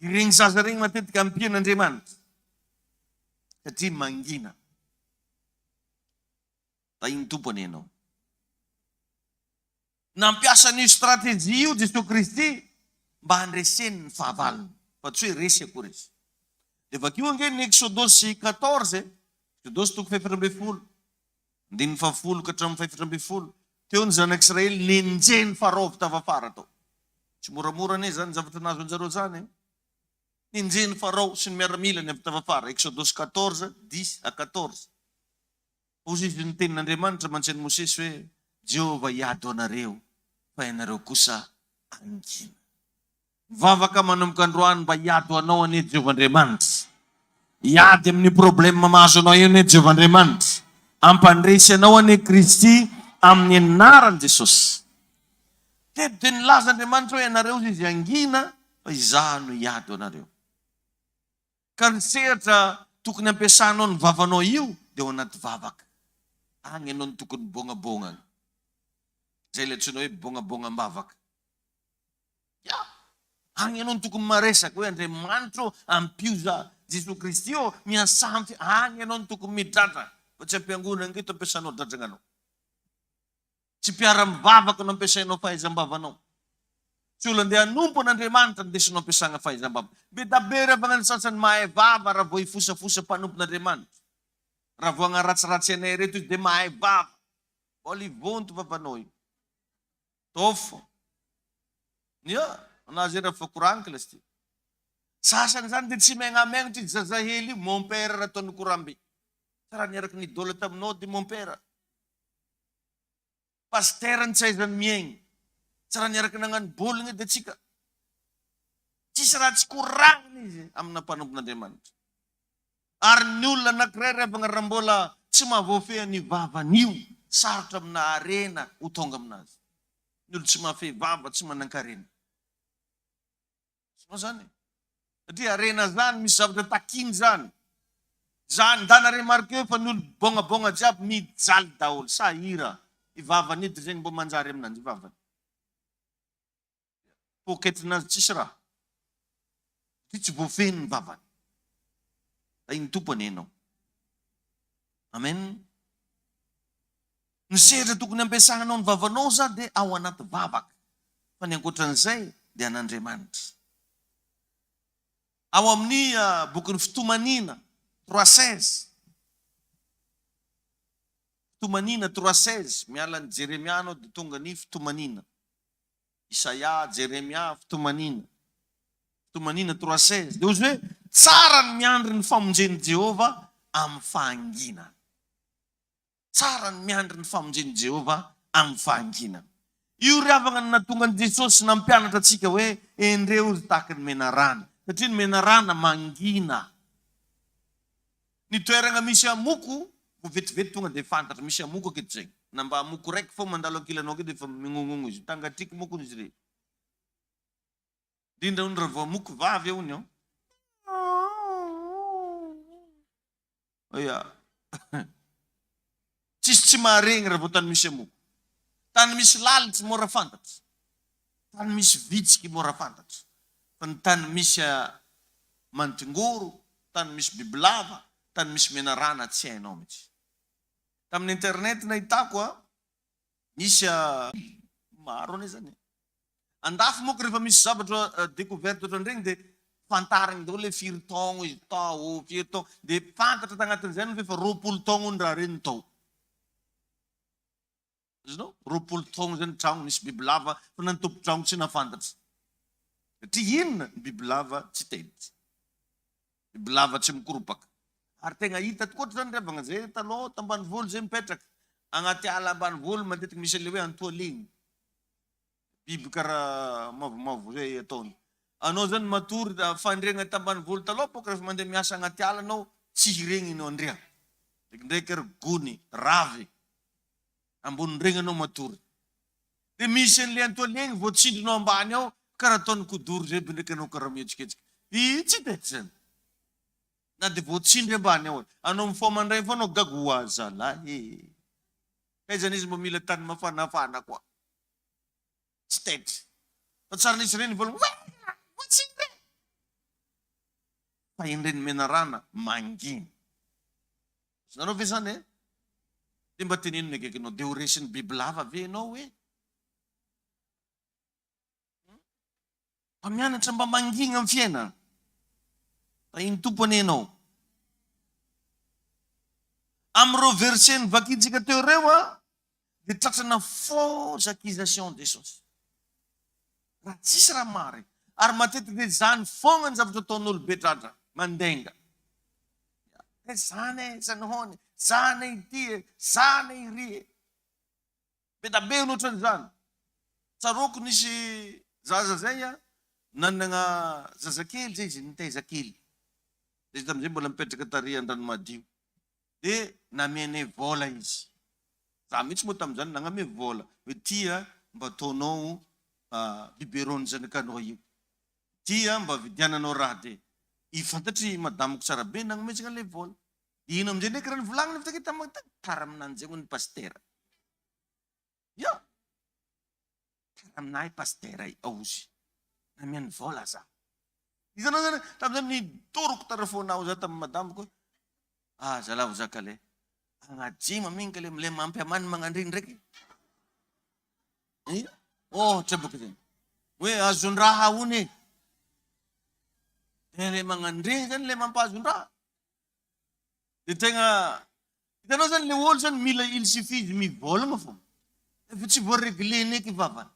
Ireny zaza ireny matetika ampian'Andriamanitra satria mangina. Tahin'ny Tompo anie ianao. Nampiasa an'io stratégie io Jesoa Kristy mba handreseny ny fahavalony, fa tsy hoe resy akory izy. Dia vakio ange ny Eksodosy 14 e, Eksodosy toko fahefatra ambin'ny folo, andininy fahafolo ka hatramin'ny fahefatra ambin'ny folo. Teo ny zanak'Israely nenjehin'i Farao avy tafafara tao. Tsy moramora anie izany zavatra nahazo anjareo izany e. Nenjehin'i Farao sy ny miaramilany avy tafafara, Eksodosy 14, 10 à 14. Hoy izy ny tenin'Andriamanitra mantsy an'i Mosesy hoe, Jehovah hiady ho anareo, fa ianareo kosa hangina. Mivavaka manomboka androany mba hiady ho anao anie Jehovah Andriamanitra. Hiady amin'io problème mahazo anao io anie Jehovah Andriamanitra. Hampandresy anao anie Kristy amin'ny anaran'i Jesosy. Teto dia nilaza Andriamanitra hoe ianareo izy hangina fa izaho no hiady ho anareo. Ka ny sehatra tokony ampiasanao ny vavanao io dia ao anaty vavaka. Agny ianao no tokony mibôgnabôgna agny. Zay ilay antsoina hoe bôgnabôgnam-bavaka. Ya! Agny ianao no tokony maresaka hoe Andriamanitra ô, ampio za. Jesoa Kristy ô, miasà am fi-. Agny ianao no tokony midradrana. Fa tsy am-piangonana ange to ampiasanao dradragnanao. Tsy mpiara-mivavaka no ampiasainao fahaizam-bavanao. Tsy olo andeha hanompo an'Andriamanitra no ndesinao ampiasagna fahaizam-bava. Be da be ry havagna ny sasany mahay vava raha vao hifosafosa mpanompon'Andriamanitra. Raha vao hagnaratsiratsy anay ireto izy dia mahay vava. Mbola hivonto vavanao io. Tôfo. Ya, anah zay raha fa koragniko lasy ty. Sasany zany de tsy megnamegna ty zazahely io, mon père raha ataony korambe. Tsy raha niaraky nidola taminao de mon père. Pasitera ny tsy ahaizany miaigny. Tsy raha niaraka nagnano baolina edy antsika. Tsisy raha tsy koragnina izy amina mpanompon'Andriamanitra. Ary ny olona anakiray ry havagna raha mbola tsy mahavoafehy ny vavany io, sarotra amina harena ho tonga aminazy. Ny olo tsy mahafehy vava tsy manan-karena. Azonao zany e? Satria harena zany misy zavatra takiny zany. Zany ndana remarquer fa ny olo bôgnabôgna jiaby mijaly daholo. Sahira. I vavany edy zegny mbô manjary aminanjy i vavany. Poketrinazy tsisy raha. Satria tsy voafehiny ny vavany. Tahin'ny Tompo anie enao. Amen. Ny sehatra tokony ampiasanao ny vavanao za dia ao anaty vavaka, fa ny ankoatran'izay dia an'Andriamanitra. Ao amin'ny bokin'ny Fitomaniana 3:16, Fitomaniana 3:16, miala an'i Jeremia anao dia tonga ny Fitomaniana. Isaia, Jeremia, Fitomaniana. Fitomaniana 3:16, dia hozy hoe, Tsara ny miandry ny famonjen'i Jehovah amin'ny fahanginana. Tsara ny miandry ny famonjen'i Jehovah amin'ny fahanginana. Io ry havagna no nahatonga an'i Jesosy nampianatra antsika hoe, Endreo ry tahaky ny menarana, satria ny menarana mangina. Ny toeragna misy amoko, vao vetivety tonga dia fantatra, misy amoko aketo zegny. Na mba amoko raiky fô mandalo ankilanao aketo dia efa mignongnogno izy. Mitangatriky moko hono izy re. Indrindra hono raha vao amoko vavy hono eo. Ya. Tsisy tsy maharegny raha vao tany misy amoko. Tany misy lalitry mora fantatra. Tany misy vitsiky mora fantatra. Fa ny tany misy mantingoro, tany misy bibilava, tany misy menarana tsy hainao mihitsy. Tamin'ny internet nahitako a, nisy maro anie zany e. Andafy manko rehefa misy zavatra decouverte ohatran'ireny dia fantariny daholo hoe firy taogno izy tao, firy taogno, dia fantatra tagnatin'izay nefa efa 20 taogno ny raha reny tao. Azonao? 20 taogno zay ny tragno nisy bibilava fa na ny tompon-tragno tsy nahafantatra. Satria inona? Ny bibilava tsy teditra. Bibilava tsy mikoropaka. Ary tegna hita tokoa zany ry havagna, zay taloha tambanivolo zay mipetraka agnaty ala ambanivolo matetiky misy an'le hoe antoaligny. Biby karaha mavomavo zay ataony. Anao zany matory fandriagna tambanivolo taloha bôka rehefa mandeha miasa agnaty ala anao tsy hiregny anao andriagna. Ndraikindraiky ary gony, ravy ambony regny anao matory. De misy an'le antoalegny vao tsindrinao ambany ao karaha ataon'ny kidoro zay by ndraiky anao karaha mihetsiketsika. Ii tsy tety zany. Na de vao tsindry ambany ao. Anao mifoha mandraigny foana anao gaga oa zalahy e. Aiza izy mba mila tany mafanafana koa. Tsy taitra. Fa tsara nisy reny voalohany hoe voatsindry e! Fa indreny menarana mangina. Azonareo ve zany e? Dia mba teneno ny akaikinao, dia ho resin'ny bibilava ve ianao e? Mba mianatra mba mangina amin'ny fiainana. Tahin'ny Tompo anie ianao. Amin'ireo verset novakintsika teo ireo a, dia tratrana faux accusation Jesosy. Raha tsisy raha marina. Ary matetika dia izany foana ny zavatra ataon'olo be tratra, mandenga. Eh, zany e, zany hoany, zany ity e, zany iry e. Be da be ny ohatran'izany. Tsaroako nisy zaza zay a, nanana zazakely zay izy, nitaiza kely. Dia izy tamin'izay mbola mipetraka tary Andranomadio. Dia namenay vola izy. Za mihitsy moa tamin'izany nagname vola hoe ty a mba ataonao biberon-n'ny zanakanao io. Ty a mba vidiananao raha dia i fantatry madamako tsara be nagnomezana an'ilay vola. Ino amizay ndraiky raha nivolagniny avy take tamagny tagny? Tara aminanjy zegny hoy ny pasitera. Ya! Tara aminahy pasitera i aozy. Namiany vola za. Hitanao zany, tamizay nidoroky tarafonao za tamin'ny madamiko hoe, ah zalahy za kale, agnajima minga le le mampiamany magnandreny ndraiky. Eh, ohatra boka zegny. Hoe azon-draha hono e. De le magnandreny zany le mampahazon-draha. Dia tegna hitanao zany le olo zany mila il suffit izy mivôlagna fô efa tsy voa-regleny eky vavany.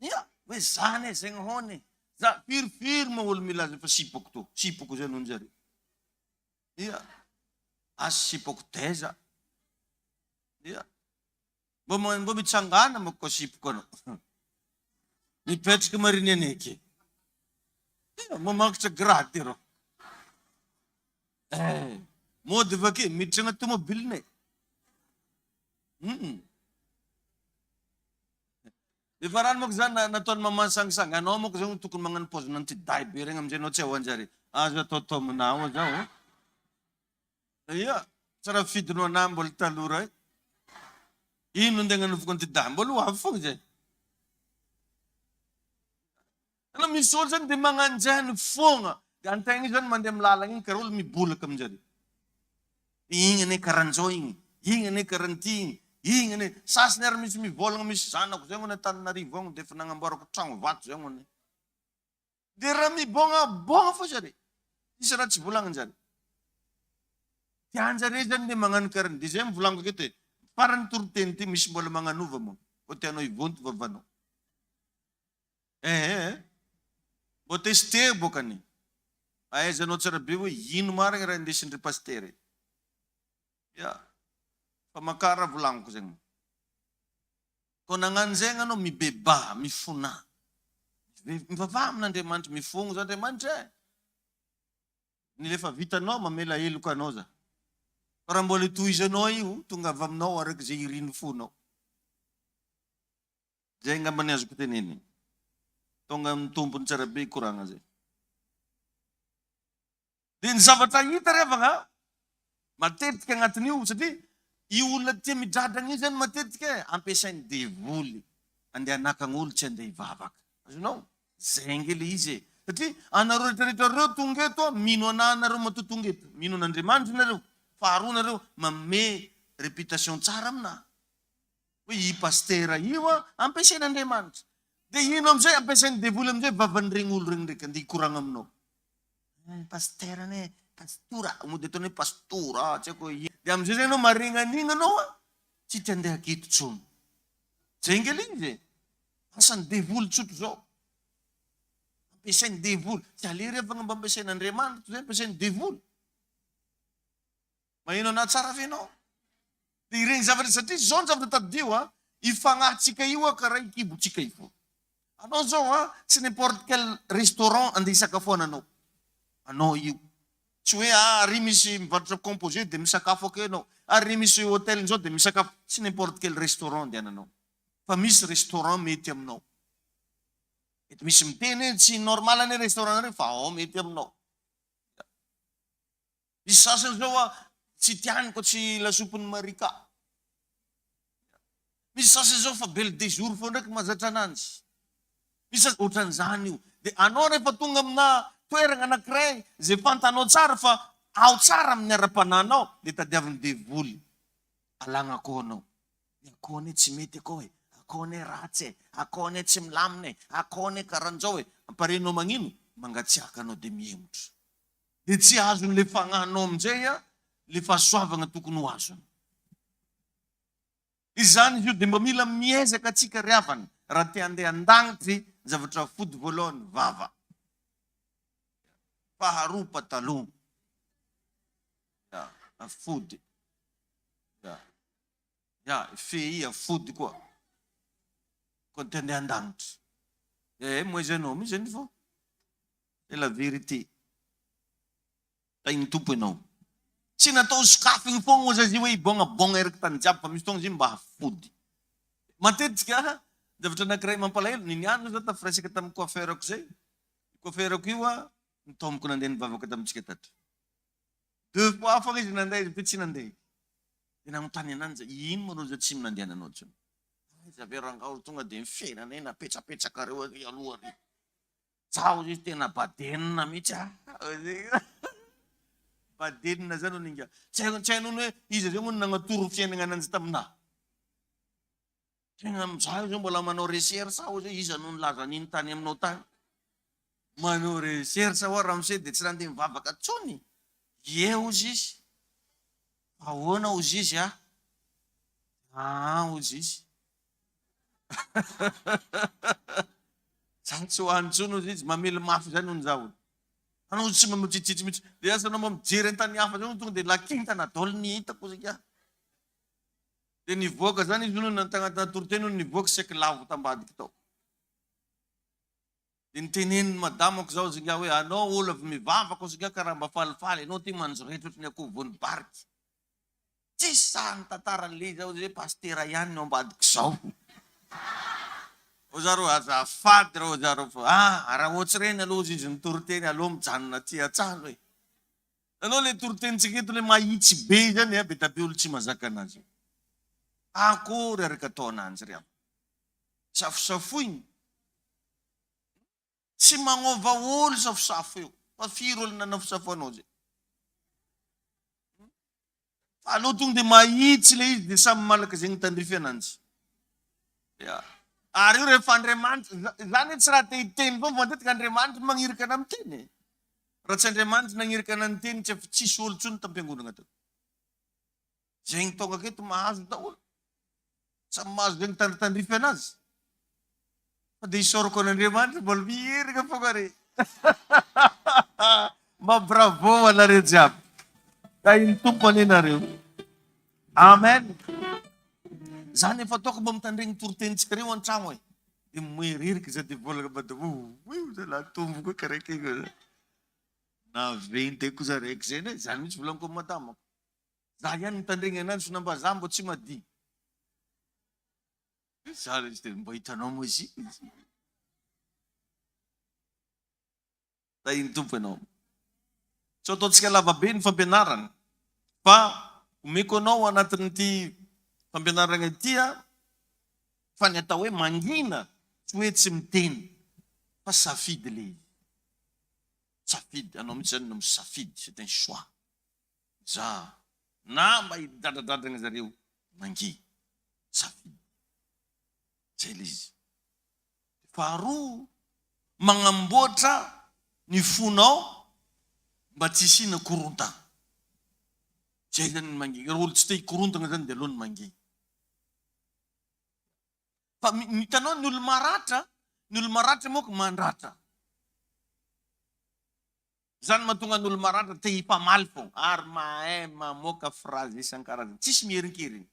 Ia, hoe zany e, zegny hôny e, Za firifiry moa olo milaza fa sipako to, sipako zay noho njare. Ia, aza sipako taiza. Ia, mbô mbô mitsangana manko koa sipako anao. Mipetraka mariny aneky. Ia, mamakatra grade rô. Eh, mody avake miditra agnaty tomobilinay. Hum. Efa rano manko zany nataony maman sangisangy anao manko zany tokony magnano paozina anti-dahy be regny amizay anao tsy ahoanjare. Aza ataotao aminao zao. Ia, tsy raha fidinao anah mbola tanora e. Ino andeha agnanovako anti-dahy? Mbola ho avy fogna zay. Anao misy olo zany de magnanjany fogna. De antegna io zany mandeha amy lalagna igny karaha olo mibolaka aminjare. Igny anie karanjao igny, igny anie karan'ity igny, igny anie. Sasany ary misy mivôlagna misy zanako zay hono Antananarivo agny de efa nagnamboarako tragno vato zay hono. De raha mibôgnabôgna fô zare. Tsisy raha tsy volagnin-jare. Tian-jare zany le magnano karan'io. De zay mivolagniko aketo e, farany toriteny ty misy mbola magnanova moa, kô tianao hivonto vavanao. Ehe eh. Mbô tester bôkany. Ahaizanao tsara be hoe ino marigny raha indesin-dry pasitera e. Ya. Fa makà raha volagniko zegny. Kô nagnano zegny anao mibebaha, mifonà. Mivavaha amin'Andriamanitra, mifogno za Andriamanitra e. Ny le efa vitanao mamela heloka anao za. Fa raha mbola tohizanao io, tongava aminao araka izay irin'ny fonao. Zay angamba ny azoko tenenina. Tonga amin'ny tompony tsara be koragna zay. Dia ny zavatra hita ry havagna, matetika agnatin'io, satria io olona tia midradragna io zany matetika e, ampiasain'ny devoly andeha hanakagna olo tsy andeha hivavaka. Azonao? Zay ange le izy e. Satria anareo rehetrarehetra reo tonga eto a, mino anah nareo matoa tonga eto, mino an'Andriamanitra nareo, faharoa nareo manome réputation tsara aminah. Hoe i Pasitera io an, ampiasain'Andriamanitra. Dia ino amin'izay ampiasain'ny devoly amin'izay vavan'ireny olo ireny ndraiky andeha hikoragna aminao. Eh, Pasitera anie, Pastora, mody ataony hoe Pastora, tsy haiko hoe ino. Dia amin'izay zany ianao maregny an'igny anao an, tsy te handeha aketo intsony. Zay ange ilay izy e. Asan'ny devoly tsotra izao. Ampiasain'ny devoly. Tsy aleo re fa mba ampiasain'Andriamanitra toy izay ampiasain'ny devoly. Maheno anah tsara ve ianao? Dia ireny zavatra satria izao ny zavatra tadidio a, io fagnahintsika io a karaha io kibontsika io foana. Anao izao a, tsy n'importe quel restaurant andeha hisakafoananao. Anao io. Tsy hoe ah ary misy mivarotra composé dia misakafo akeo ianao, ary misy hotel izao dia misakafo. Tsy n'importe quel restaurant andehananao. Fa misy restaurant mety aminao. Mety misy miteny hoe tsy normal anie restaurant nareo fa ao mety aminao. Misy sasany zao a tsy tiany ko tsy lasopin'ny marika. Misy sasany zao fa belle de jour foana ndraiky mahazatra ananjy. Misy sasany ohatran'izany io. Dia anao rehefa tonga amina toerana anankiray izay fantanao tsara fa ao tsara amin'ny ara-panahinao dia tadiavin'ny devoly alagna koa anao. Ny akao anie tsy mety akao e, akao anie ratsy e, akao anie tsy milamina e, akao anie karan'izao e. Amparenao magnino? Mangatsiaka anao dia mihemotra. Dia tsy azon'ilay fagnahinao amin'izay ilay fahasoavagna tokony ho azony. Izany izy io dia mba mila miezaka antsika ry havana raha te handeha an-dagnitry, ny zavatra fody voalohany vava, faharoa pataloha, ya, afody, ya, ya, fehy afody koa, koa te handeha an-dagnitry. Eh, moa ianao mihitsy zany fô. C'est la vérité. Tahin'ny Tompo ianao. Tsy natao ho sokafigny foagna ozy azy io hoe hibaognabôgna eraky tany jiaby fa misy fotoagna izy io mba hafody. Matetika zavatra anankiray mampalahelo, ny niany zao za tafiresaka tamin'ny coiffeur-ko zay, io coiffeur-ko io a nitaomiko nandeha nivavaka tamintsika tato. Deux fois foagna izy nandeha izy avy teo tsy nandeha. Dia nagnontany ananjy za, ino moa rô za tsy nandehananao intsony? Aiza ve rangaha olo tonga dia ny fiainanay napetsapetrakareo ary aloha ary. Zaho izy tena badenina mihitsy ah. Badenina zany hono ingahy. Tsy haiko tsy hainy hono hoe iza zay hono nagnatoro ny fiainagna ananjy taminah. Tegna zaho zao mbola manao recherche aho hoe iza no nilaza an'iny tany aminao tany. Manao recherche aho ramose dia tsy nandeha nivavaka tsony. Ie hozy izy. Ahoana hozy izy ah? Aa hozy izy. Za tsy ho any intsony hozy izy, mamely mafy zany hono zaho. Anao hozy tsy mba mitsitsitsy mihitsy. Dia asa anao mba mijery an-tany hafa zany hono tonga dia lakintana daholo ny hitako hozy ingahy. Dia nivoaka zany izy hono tagnatina toriteny hono nivoaka saiky lavo tambadiky tao. Dia nitenenin'ny madamako zaho hozy ingahy hoe anao olo avy mivavaka hozy ingahy ka raha mba falifaly anao ty manjoretra ohatry ny akoho voan'ny bariky. Tsisy sahy nitantara an'ilay izy aho hoe pasitera ihany no ambadik'izao. Hoy zareo azafady reo zareo fa ah raha ohatr'ireny aloha hozy izy nitory teny aleo mijanona aty an-trano e. Hitanao ilay toritenintsika eto ilay mahitsy be izany a, be dia be olo tsy mahazaka anazy io. Akory araka atao ananjy ry havana. Safosafoiny. Tsy magnova olo safosafo io. Fa firy olo nanafosafo anao zay? Fa aleo tonga dia mahitsy ilay izy dia samy malaka zegny tandrify ananjy. Ya. Ary io rehefa Andriamanitra, zany hoe tsy raha te hiteny foana fa matetika Andriamanitra magniraka anah miteny e. Raha tsy Andriamanitra nagniraka anah niteny tsy efa tsisy olo tsony tam-piangonagna tato. Zegny tonga aketo mahazo daholo. Samy mahazo zegny tandritandrify anazy. Fa dia isaorako an'Andriamanitra mbola miherigna fogna re. Mba bravo ho anareo jiaby. Tahin'ny Tompo anie nareo. Amen. Zany efa ataoko mba mitandregny toritenintsika reo an-tragno e. Dia miheririky za dia volagna mba dia oio zalahy tomboko karaha kegny. Naventy ko za raiky zay ndray. Zany mihitsy volagniko amy madamako. Za ihany mitandregny ananjy fa na mba za mbô tsy madio. Za le izy de mba hitanao moa izy io. Tahin'ny Tompo ianao. Tsy ataontsika lava be ny fampianarana fa omeko anao anatin'ity fampianarana ity fa ny atao hoe mangina tsy hoe tsy miteny fa safidy le izy. Safidy, anao mihitsy zany no misafidy, c'est un choix. Za na mba hidradradradragna zareo mangihy safidy zay le izy. Faharoa magnamboatra ny fonao mba tsy hisiana korontana. Zay zany ny mangihy. Raha olo tsy te hikorontagna zany de aleo ny mangihy. Fa hitanao ny olo maratra, ny olo maratra manko mandratra. Zany mahatonga ny olo maratra te hipamaly fogna ary mahay mamoaka phrase isan-karazany. Tsisy miherinkerigny.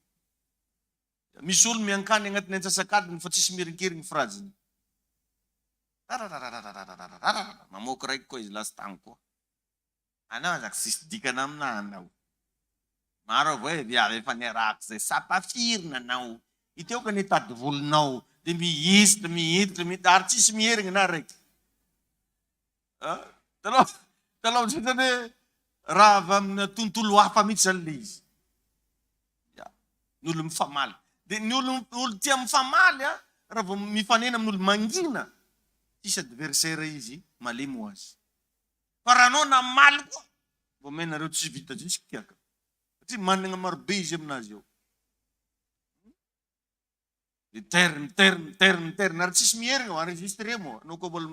Misy olo miankany agnatin'ny antsasak'adiny fa tsisy miherinkerigny phrase-ny. Rarararararararararararara mamoaka raiky koa izy lasa tagny koa. Anao aza tsisy dikany aminah anao. Maro avao e viavy efa niarahako zay sapa firy nanao. Iteo ka nitady volonao de mihitsitra mihitsitra mihitsitra ary tsisy miherigny na raiky. Hitanao, hitanao amin'izay zany hoe raha avy amina tontolo hafa mihitsy zany ilay izy. Ya, ny olo mifamaly. Dia ny olo, olo tia mifamaly an, raha vao mifanena amin'olo mangina, tsisy adversaire izy, malemy ho azy. Fa raha anao namaly koa, vao may nareo tsy vita jusque kiaka. Satria manana marobe izy aminazy ao. Miterina, miterina, miterina, miterina ary tsisy miherigna ao, enregistré moa, anao koa mbola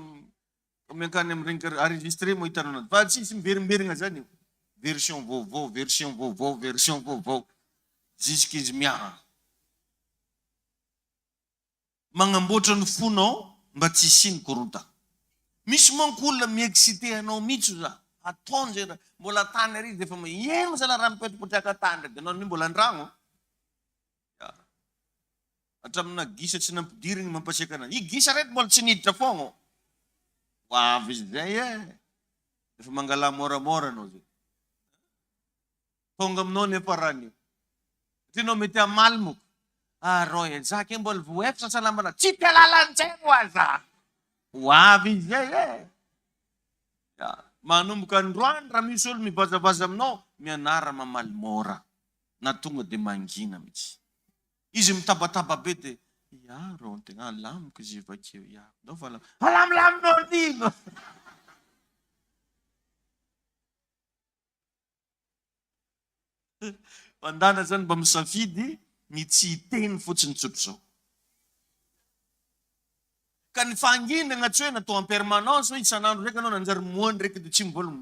miankany amin'ireny kara, enregistré moa hitanao anazy, fa tsisy miverimberigna zany io, version vaovao, version vaovao, version vaovao, jusque izy miaha. Magnamboatra ny fonao mba tsy hisian'ny korontana. Misy manko olona mi-exciter anao mihitsy za, ataony zay raha, mbola tany ary izy defa ino zalahy raha mipetrapetraka tany reo, de anao amin'io mbola andragno. Hatramina gisa tsy nampidirigny mampasiaka anazy. I gisa reto mbola tsy niditra fogna. Ho avy izy zay e. Efa mangalà moramora anao zay. Tonga aminao ny farany io. Satria anao mety hamaly moko. Ah rô e, za ke mbola voa efatra salama tsy mpialalan-tsaina hoa za. Ho avy izy zay e. Ya, manomboka androany raha misy olo mivazavaza aminao, mianara mamaly mora. Na tonga dia mangina mihitsy. Izy mitabataba be dia ya rô tegna alamiko izy io bakeo ya. Ndao fa alam- alamilaminao nino. Mandana zany mba misafidy ny tsy hiteny fotsiny tsotr'izao. Ka ny fahanginana tsy hoe natao en permanence hoe isan'andro ndraiky anao nanjary moa ndraiky dia tsy mbola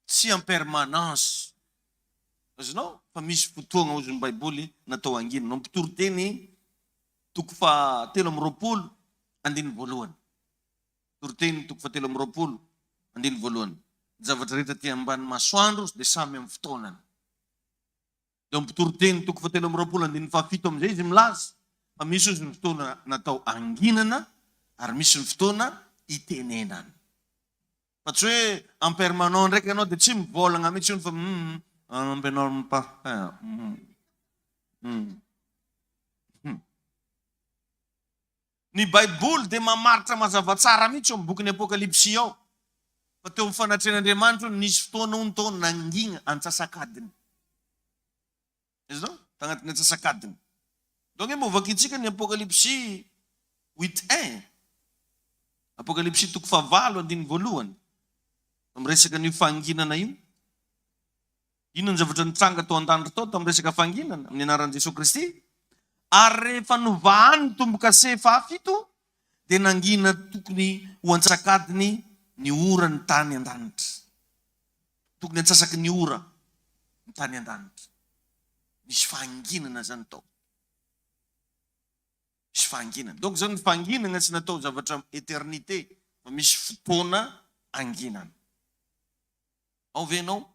tsy en permanence. Azonao? Fa misy fotoagna hozy ny baiboly natao hangina. Anao mpitory teny. Toko faha 23, andininy voalohany. Toriteny toko faha 23, andininy voalohany. Ny zavatra rehetra aty ambany masoandro dia samy amin'ny fotoanany. Dia ao amin'ny Mpitoriteny toko faha 23, andininy faha 7 amin'izay izy milaza fa misy ozy ny fotoana natao hanginana ary misy ny fotoana hitenenana. Fa tsy hoe en permanent ndraiky ianao dia tsy mivôlagna mihitsy hono fa hum ampianariny parfum hum hum hum. Ny baiboly dia mamaritra mazava tsara mihitsy ao amin'ny bokin'ny Apokalypsy ao fa teo amin'ny fanatrehan'Andriamanitra hono nisy fotoana hono tao nangina antsasak'adiny. Azonao? Tagnatin'ny antsasak'adiny. Donc hoe mba vakintsika ny Apokalypsy huit un. Apokalypsy toko fahavalo andininy voalohany. Miresaka an'io fahanginana io. Inona ny zavatra nitranga tao an-danitra tao tamin'ny resaka fahanginana amin'ny anaran'i Jesoa Kristy? Ary rehefa novahany ny tombo-kase fahafito dia nangina tokony ho antsasak'adiny ny ora ny tany an-danitra. Tokony antsasaky ny ora ny tany an-danitra. Nisy fahanginana zany tao. Misy fahanginana. Donc zany ny fahanginana tsy natao zavatra éternité fa misy fotoana anginana. Ao ve ianao?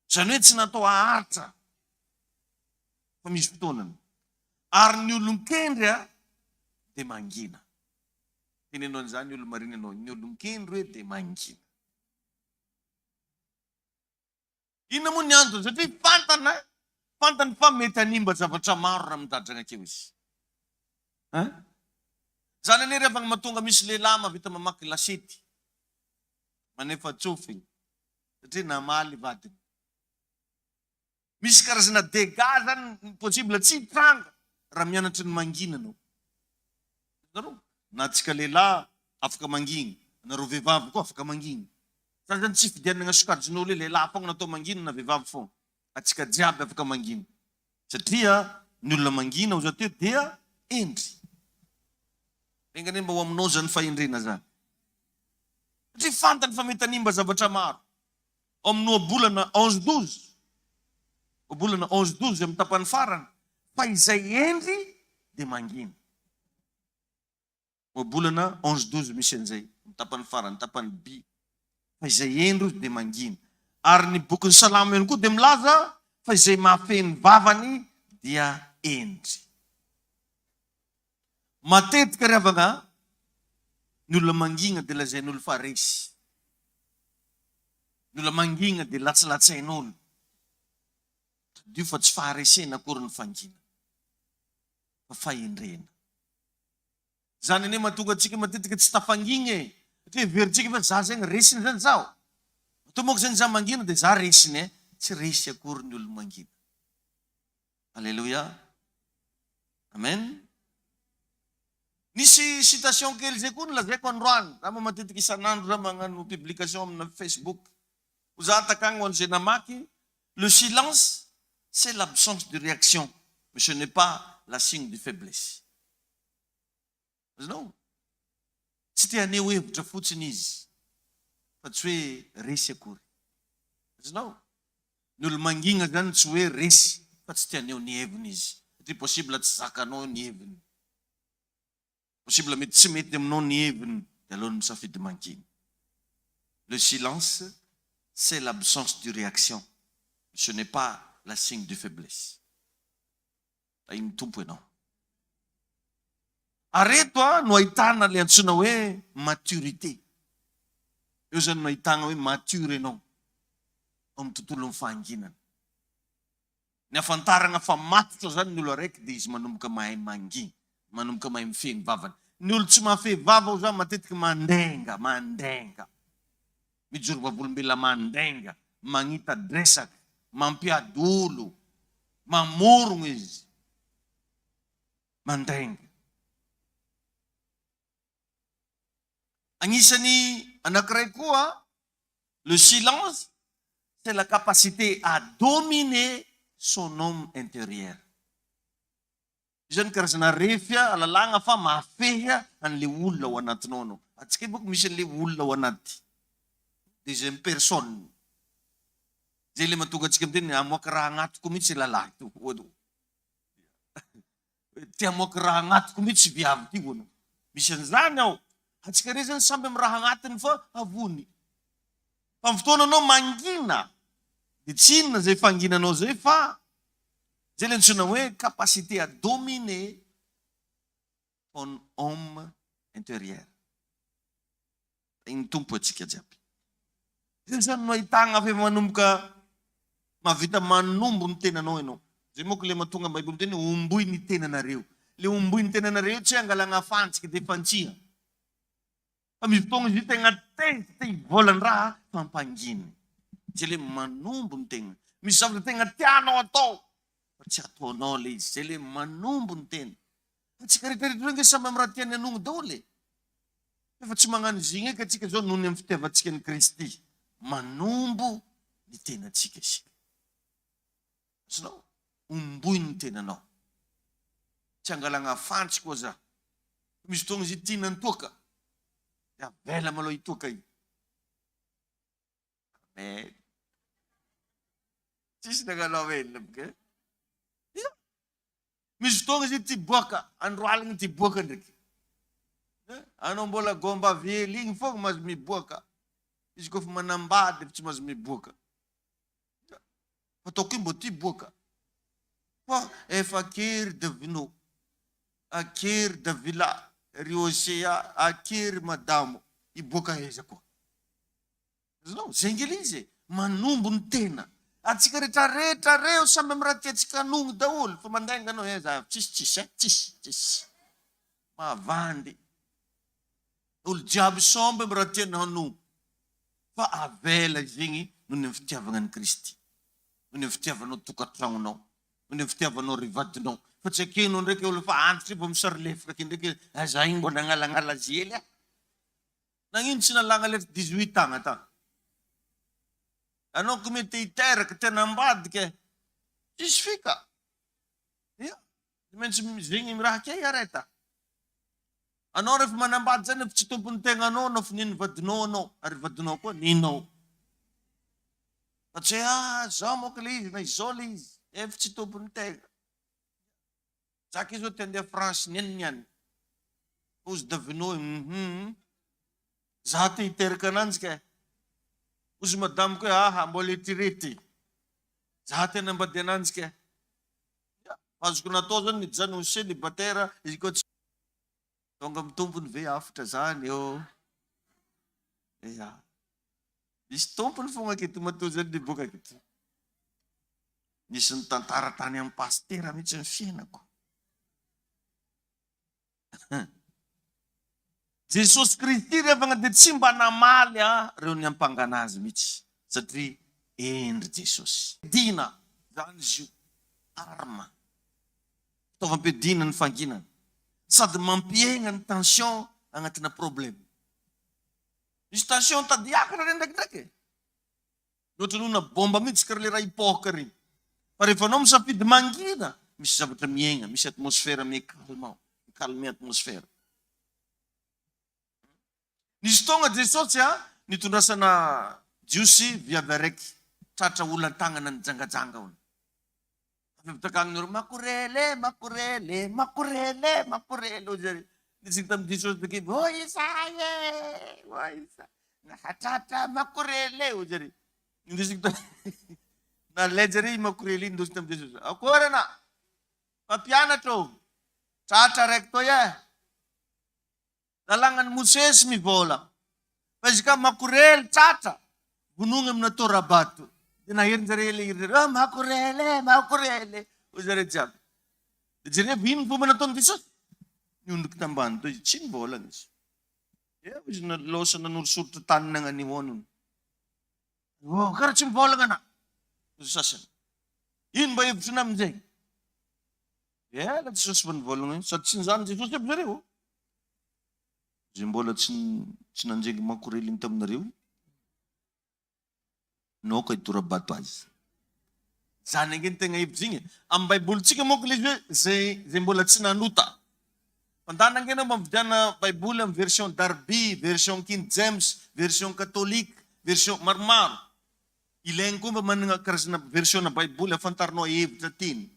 Izany hoe tsy natao haharitra fa misy fotoanany. Ary ny olon-kendry dia mangina. Teneno an'izany olo-marina ianao, ny olon-kendry hoe dia mangina. Inona moa ny antony? Satria fantany, fantany fa mety hanimba zavatra maro raha midadrana akeo izy. Hein? Izany anie ry havana mahatonga misy lehilahy mahavita mamaky lasety, manefa tsofiny, satria namaly vadiny. Misy karazana dégâts zany possible tsy hitranga raha mianatra ny mangina anao. Hitanareo? Na antsika lehilahy afaka mangina, anareo vehivavy koa afaka mangina. Zany zany tsy fidianana sokajin'olo hoe lehilahy foagna natao mangina na vehivavy foagna. Antsika jiaby afaka mangina. Satria ny olona mangina hoy za teo dia hendry. Enga anie mba ho aminao zany fahendrena zany. Satria fantany fa mety hanimba zavatra maro. Ao amin'ny ohabolana 11 12, ohabolana 11 12 amin'ny tapany farany, fa izay hendry dia mangina. Ohabolana 11 12 misy an'izay, amin'ny tapany farany, tapany by. Fa izay hendry ozy dia mangina. Ary ny bokin'ny Salamo ihany koa dia milaza fa izay mahafehy ny vavany dia hendry. Matetika ry havana a, ny olona mangina dia lazain'olo fa resy. Ny olona mangina dia latsilatsain'olo. Tadidio fa tsy faharesena akory ny fangina, fa fahendrena. Izany anie mahatonga antsika matetika tsy tafangina e. Satria heverintsika fa za zegny resiny zany zaho. Matoa manko zegny za mangina dia za resiny e. Tsy resy akory ny olona mangina. Aleloia. Amen. Nisy citation kely zay koa nolazaiko androany. Za moa matetika isan'andro za magnano publication amina Facebook. Ho za takagny ho an'izay namaky, le silence c'est l'absence de réaction mais ce n'est pas la signe de faiblesse. Azonao? Tsy te haneho hevitra fotsiny izy fa tsy hoe resy akory. Azonao? Ny olo mangina zany tsy hoe resy fa tsy te haneho ny heviny izy satria possible tsy zakanao ny heviny. Possible mety tsy mety aminao ny heviny dia aleony misafidy mangina. Le silence c'est l'absence du réaction mais ce n'est pas la signe de faiblesse. Tahin'ny Tompo ianao. Ary eto no ahitana ilay antsoina hoe maturité. Eo izany no ahitana hoe mature ianao ao amin'ny tontolon'ny fahanginana. Ny ahafantarana fa matotra izany ny olo araiky dia izy manomboka mahay mangina, manomboka mahay mifehy ny vavany. Ny olo tsy mahafehy vava hoy za matetika mandenga, mandenga. Mijoro vavolombelona mandainga, magnita-dresaka, mampiady olo, mamorogno izy. Mandainga. Agnisan'ny anankiray koa, le silence, c'est la capacité à dominer son homme intérieur. Io zany karazana refy ahalalagna fa mahafehy an'le olona ao anatinao anao. Antsika io bôko misy an'le olona ao anaty, deuxième personne. Zay le mahatonga antsika miteny hamoaka raha agnatiko mihitsy lalahy to. Hoe te hamoaka raha agnatiko mihitsy viavy ty hono. Misy an'izany ao. Antsika re zany samby amin'ny raha agnatiny fa avony. Fa amin'ny fotoana anao mangina dia tsy inona izay fanginanao izay fa izay ilay antsoina hoe capacité à dominer ton homme intérieur. Tahin'ny Tompo antsika jiaby. Io zany no ahitagna fa efa manomboka mahavita manombo ny tenanao ianao. Zay manko le mahatonga ny baiboly miteny hoe omboy ny tenanareo. Le omboy ny tenanareo tsy hoe angalagna fantsika de fantsia. Fa misy fotoagna izy io tegna tezitra te hivolan-draha fa ampanginy. Zay le manombo ny tegna. Misy zavatra tegna tianao atao fa tsy ataonao le izy. Zay le manombo ny tena. Antsika rehetra rehetra reo nge samy am raha tiany hanogno daholo e. Efa tsy magnano izigny eky antsika zao noho ny amin'ny fitiavantsika an'i Kristy. Manombo ny tenantsika isika. Azonao? Omboy ny tenanao. Tsy angalagna fantsy koa za. Misy fotoagna izy tiana ny toaka. Dia avela malôha i toaka igny. Amen. Tsisy nagnano amen boka e. Ia. Misy fotoagna izy ity boaka, andro aligny ity boaka ndraiky. Eh, anao mbola gombavy hely igny fogna mahazo miboaka. Izy koa fa manambady efa tsy mahazo miboaka. Fa ataoko io mbô ty boaka. Fa efa kery Davino, akery Davila, ry Osea, akery Madamo, hiboaka aiza koa. Azonao? Zay nge le izy e! Manombo ny tena. Antsika rehetra rehetra reo samy am raha tiantsika hanogno daholo fa mandainga anao eh za tsisy tsisy eh tsisy tsisy. Mahavandy. Olo jiaby samby am raha tiany hanogno fa avela zegny noho ny am fitiavagna an'i Kristy. Noho ny am fitiavanao tokantragnonao. Noho ny am fitiavanao ry vadinao. Fa tsy ekenao ndraiky olo fa antitra io vao misarlefaka ake ndraiky eh za igny mbo nagnalagnala azy hely ah. Nagnino tsy nalagna le 18 agna ta? Anao ko mety te hiteraka, te hanambadika e. Tsisy fika. Ia, tsy maintsy zegny raha ke iareta. Anao rehefa manambady zany efa tsy tompon'ny tegnanao anao fa nen'ny vadinao anao ary vadinao koa nenao. Fa tsy hoe ah zao manko le izy na izao le izy, efa tsy tompon'ny tegna. Za kay zao te handeha France niany niany. Hozy Davino hoe hum za te hiteraka ananjy kay. Hozy madame-ko hoe aha mbola etirety. Za te hanambady ananjy kay. Ya, azoko natao zany nijanona célibataire izy koa tsy tonga amin'ny tompony ve hafatra zany ô. Ya. Misy tompony fogna aketo matoa zany niboaka aketo. Nisy nitantara tany amin'ny pasitera mihitsy ny fiainako. Jesosy Kristy ry havagna dia tsy mba namaly a reo niampangana azy mihitsy satria hendry Jesosy. Dina zany izy io, arme, fitaovam-piadiana ny fanginana sady mampihegna ny tension agnatina problème. Misy tension tady hiakatra re ndraikindraiky e. Mihoatra noho na bomba mihitsy kara le raha hipoka regny. Fa rehefa anao misafidy mangina, misy zavatra miaigna, misy atmosphère mi-calme ao, mi-calmer atmosphère. Nisy fotoagna Jesosy a, nitondrasana Jiosy viavy araiky tratra olan-tagnana nijangajanga hono. Avy avy takagny nareo, makorele, makorele, makorele, makorele, hoy zareo. Nitsiky tamin'i Jesosy takeo, hoy izahay e, hoy izahay. Nahatratra makorele, hoy zareo. Nindesiko ta nalain jareo i makorele iny, nindosiko tamin'i Jesosy. Akory ana, mpampianatra ô, tratra araiky toy e. Lalàgnan'i Mosesy mivôla fa izy ka makorely tratra, vonoigny amina tora-bato. Dia naherin-jareo le hira zareo, ah makorely e, makorely e, hoy zareo jiaby. Dia jerevo ino ny fomba nataon'i Jesosy? Niondriky tambany teo izy, tsy nivôlagna izy. Eo izy nalôsa nanorisoritra tany nagnanio hono. Oh, karaha tsy mivôlagna anà, hoy sasany. Ino mba hevitrinà amin'izay? Ela Jesosy vao nivolagna io, sady tsy nizany Jesosy aby zareo. Zay mbola tsy tsy nanjengy makoreliny taminareo, naoka hitora-bato azy. Zany ange ny tegna hevitra igny e. Amin'ny baibolintsika manko le izy hoe zay zay mbola tsy nanota. Mandana ange anao mba mividiana baiboly amin'ny version Darby, version King James, version catholique, version maromaro. Ilaigny koa mba managna karazana version-na baiboly ahafantarinao hevitra teny.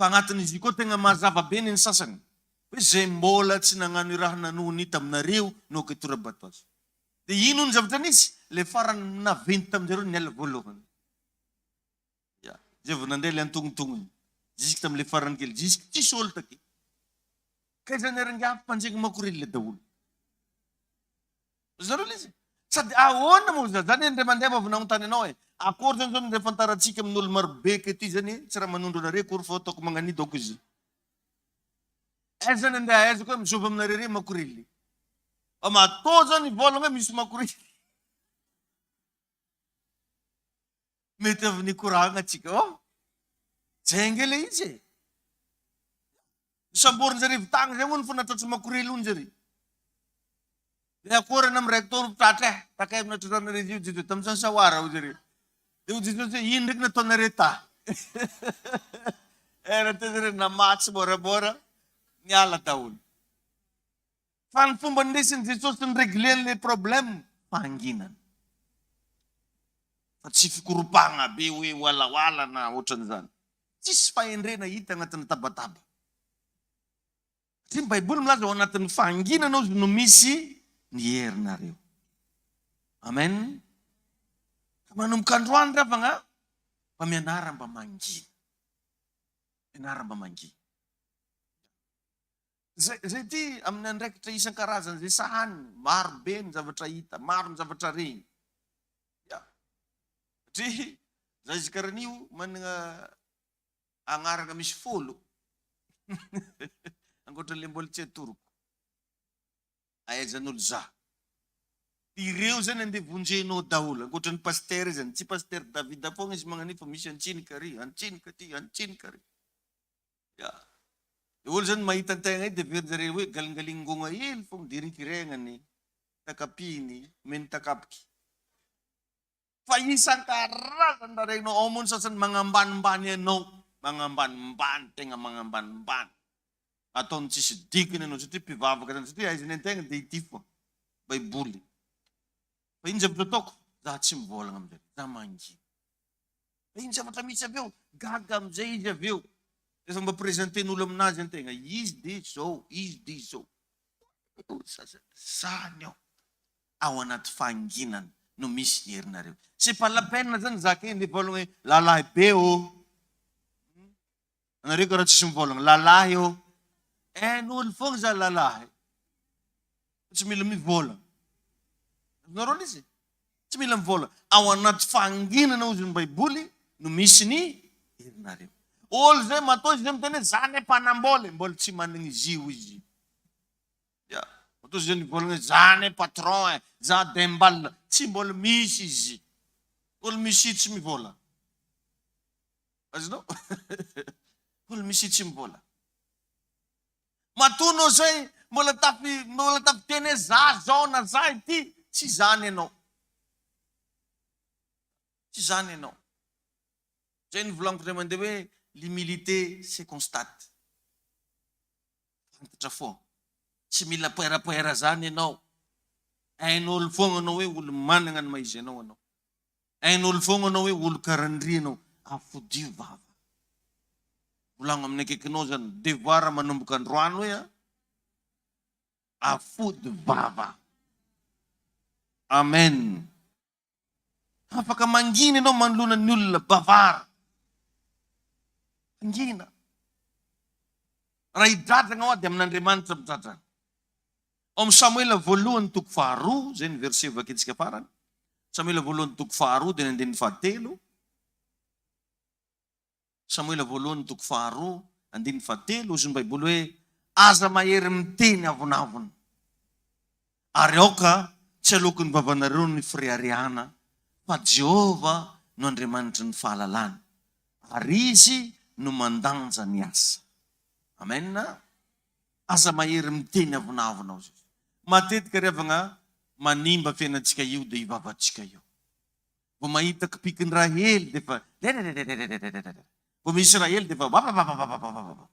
Fa agnatin'izy io koa tegna mazava be ny sasany hoe zay mbola tsy nagnano i raha nanohony taminareo no aoka hitora-bato azy. Dia ino ny zavatra nisy? Ilay farany naventy taminjareo niala voalohany. Ya, zay vao nandeha ilay antognontognony jusque tamin'ilay farany kely, jusque tsisy olo take. Kay zany ary ingahy mpanjegny makorelina daholo. Zareo le izy. Sady ahoana moa za zany indray mandeha mba vao nagnontany anao e. Akory zany zao ny afantarantsika amin'olo marobe ke ty zany tsy raha manondro anareo akory fa ataoko magnanidy aoko izy. Aiza zany andeha aiza koa mitovy aminareo re makorely. Fa matoa zany hivolagna hoe misy makorely. Mety avy nikoragna tsika oh. Zay ange le izy e. Nisamborin-jare avy tagny zay hono fa nahatratra makorely hono zare. De akory ana miraiky taona ho tratra e. Takay nahatratranareo io Jesosy tamin'ny sansawara hoy zare. De hoy Jesosy hoe ino ndraiky nataonareo ta. Era teo zare namatsy moramora niala daholo. Fa ny fomba nindesin'i Jesosy ni-regler an'ilay problème, fahanginana. Fa tsy fikoropahana be hoe walawala na ohatran'izany. Tsisy fahendrena hita agnatin'ny tabataba. Satria ny Baiboly milaza ao anatin'ny fahanginana ozy no misy ny herinareo. Amen. Ka manomboka androany ry havagna, mba mianara mba mangina. Mianara mba mangina. Zay zay ity amin'ny andraikitra isan-karazany izay sahaniny, maro be ny zavatra hita, maro ny zavatra regny. Ya. Satria za izy karaha an'io managna agnarana misy folo ankoatran'le mbola tsy atoroko. Ahaizan'olo za. Ireo zany andeha vonjenao daholo ankoatran'ny pasitera zany, tsy pasitera Davida foagna izy magnan'io fa misy antsinika ary, antsinika aty, antsinika ary. Ya. De olo zany mahita antegna io de heverin-jareo hoe galingalingogna hely fogna de rikiregnany, takapiny, omeny takapiky. Fa isan-karazany raha regninao, ao moa ny sasany magnambanimbany anao, magnambanimbany, tegna magnambanimbany. Ataony tsisy dikany anao satria mpivavaka zany, satria ahaizany antegna de ity fô, baiboly. Fa ino zavatra ataoko? Za tsy mivôlagna amizay, za mangina. Fa ino zavatra misy avy eo? Gaga amizay izy avy eo. Rehefa mba presenter-n'olo aminazy antegna, izy de zao, izy de zao. Zany ao. Ao anaty fahanginana no misy ny herinareo. C'est pas la peine zany zaka iny voalogna hoe lalahy be ô. Anareo karaha tsisy mivôlagna, lalahy ô. Hain'olo fogna za lalahy. Tsy mila mivôlagna. Azonareo le izy? Tsy mila mivôlagna. Ao anaty fahanginana hozy ny baiboly no misy ny herinareo. Olo zay matoa izy zay miteny hoe za ne mpanambola e, mbola tsy managna izy io izy. Ya, matoa izy zay nivôlagna hoe za ne patron e, za dembal, tsy mbola misy izy. Olo misy tsy mivôlagna. Azonao? Olo misy tsy mivôlagna. Matoa anao zay mbola tafy mbola tafiteny hoe za zao na za ity, tsy izany ianao. Tsy izany ianao. Zay novolaniko indray mandeha hoe l'humilité se constate. Fantatra foana. Tsy mila poerapoera zany ianao. Hain'olo foagna anao hoe olo managna ny maha izy anao anao. Hain'olo foagna anao hoe olo karaha-ndry anao. Afodio vava. Volagno amin'ny akaikinao zany, devoir manomboka androany hoe a, afody vava. Amen. Afaka mangina ianao manoloana ny olona bavard. Mangina. Raha hidradragna hoa dia amin'Andriamanitra midradragna. Ao amin'ny Samoela voalohany toko faharoa, izay ny verset vakintsika farany. Samoela voalohany toko faharoa dia ny andininy fahatelo. Samoela voalohany toko faharoa andininy fahatelo, hozy ny Baiboly hoe, Aza mahery miteny avonavona, ary aoka tsy haloaky ny vavanareo ny fireharehana, fa Jehovah no Andriamanitry ny fahalalana, ary Izy no mandanja ny asa. Amen. Aza mahery miteny avonavona, hozy Izy. Matetika ry havagna, manimba fiainantsika io dia io vavantsika io. Vao mahita kipikin-dRahely dia efa lelelelelelelelelele. Vao misy Rahely dia efa babababababababa.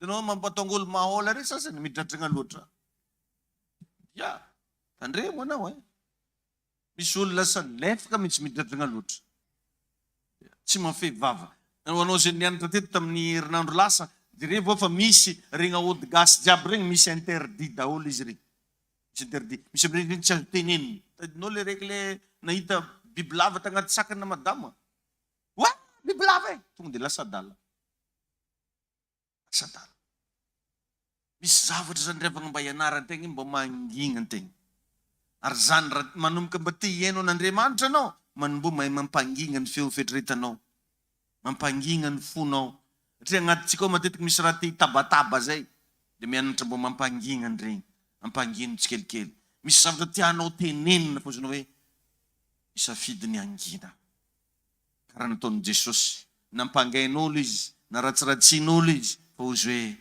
Hitanao mampatongolo mahola re sasany midradragna loatra. Ya, tandremo anao eh. Misy olo lasa lefaka mihitsy midradragna loatra. Tsy mahafehy vava. Ho anao izay nianatra teto tamin'ny herinandro lasa, jerevo fa misy regny ody gasy jiaby regny misy interdit daholo izy regny. Misy interdit. Misy amin'iregny zegny tsy azo tenenina. Tadidinao le raiky le nahita bibilava tagnaty sakana madama? Oa! Bibilava e! Tonga de lasa adala. Lasa adala. Misy zavatra zany ry havagna mba ianaran-tegna mba mangigna an-tegna. Ary zany raha manomboka mba te hihaino an'Andriamanitra anao, manomboha mahay mampangigna ny feo fieritreretanao, mampangigna ny fonao. Satria agnatintsika ao matetiky misy raha te hitabataba zay, dia mianatra mba mampangigna an'iregny, ampangino tsikelikely. Misy zavatra tianao tenenina fa ozinao hoe misafidy ny hangina. Karaha nataon'i Jesosy. Nampangain'olo izy, naratsiratsian'olo izy, fa hozy hoe,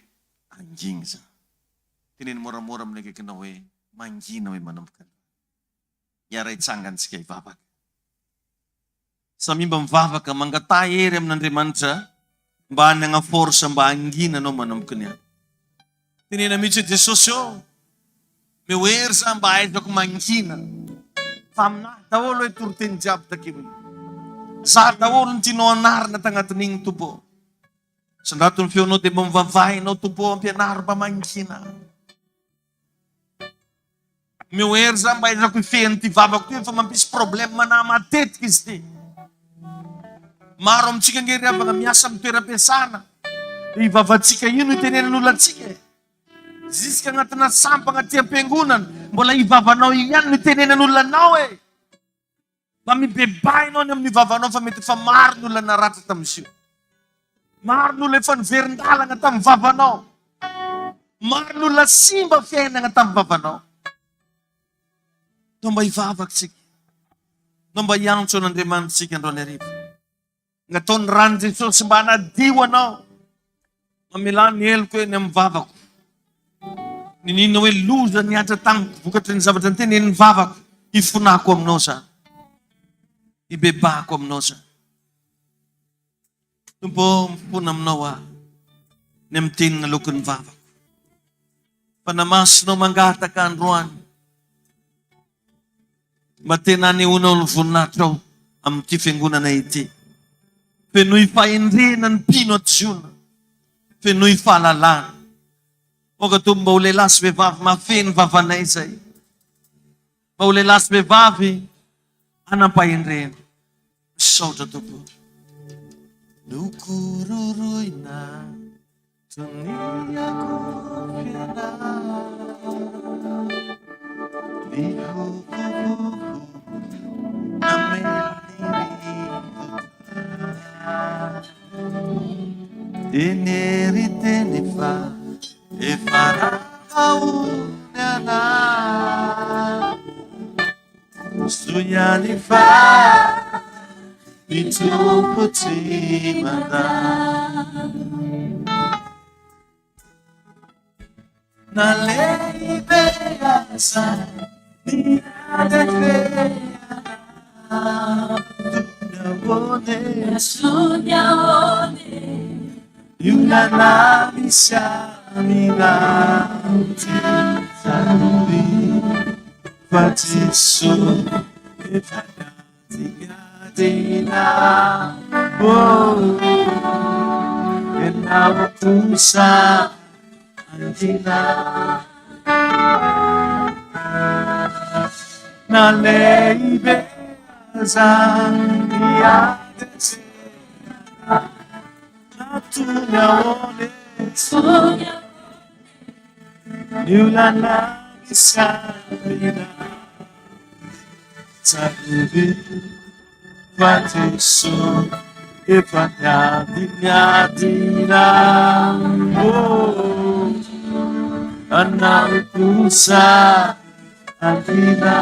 Angigny za. Teneno moramora amin'ny akaikinao hoe, Mangina hoe manomboka androany. Hiara-hitsangantsika hivavaka. Samia mba mivavaka, mangataha hery amin'Andriamanitra mba hanagna force mba hangina anao manomboka ny andro. Tenena mihitsy hoe Jesosy ô, meo hery za mba hahaizako mangina. Fa aminahy daholo hoe toriteny jiaby takeo iny. Za daholo no tianao anarina tagnatin'igny Tompo ô. Sandrato ny feonao dia mba mivavaha ianao Tompo ô, ampianaro mba mangina. Omeo hery za mba hahaizako hifehy an'ity vavako ty fa mampisy problème anah matetika izy ty. Maro amintsika ange ry havana miasa amin'ny toeram-piasana. Dia io vavantsika io no itenenan'olona antsika e. Jusque agnatina sampagna aty am-piangonana, mbola io vavanao io ihany no itenenan'olona anao e. Mba mibebaha ianao ny amin'ny vavanao fa mety efa maro ny olona naratra tamin'izy io. Maro ny olona efa niverin-dalana tamin'ny vavanao. Maro ny olona simba fiainana tamin'ny vavanao. Ndao mba hivavaka isika. Ndao mba hiantso an'Andriamanitsika androany hariva. Nataon'ny ran'i Jesosy mba hanadio anao. Mamelà ny heloko eny amin'ny vavako. Niniana hoe loza nihatra tamiko vokatry ny zavatra nitenenin'ny vavako. Hifonako aminao izany. Hibebahako aminao izany. Tompo ô, mifona aminao aho ny amin'ny teny naloaky ny vavako. Fanahy Masinao mangataka androany. Mba tena hanehoanao ny voninahitrao amin'ity fiangonana ity. Fenoy fahendrena ny mpino ato Ziona. Fenoy fahalalana. Aoka Tompo mba ho lehilahy sy vehivavy mahafehy ny vavanay izay. Mba ho lehilahy sy vehivavy hanam-pahendrena. Misaotra Tompo. Nokororoina. Toniako fianarana Nihovohovo namely ny rivotra Dia nieriteny fa efa rava ony anah Soa ihany fa ny Tompo tsy mandà. Na lehibe aza ny ady atrehana, tony ahoana e, Tony ahoana e. Ny olana misy aminao tsy tsarovy. Fa Jeso efa niadinadina Oh, ianao kosa angina Na lehibe aza ny ady atrehina Na tony ahoana e Tony ahoana Ny olana misy amina Tsarovy fa Jeso efa niady niadina Oh, anao kosa angina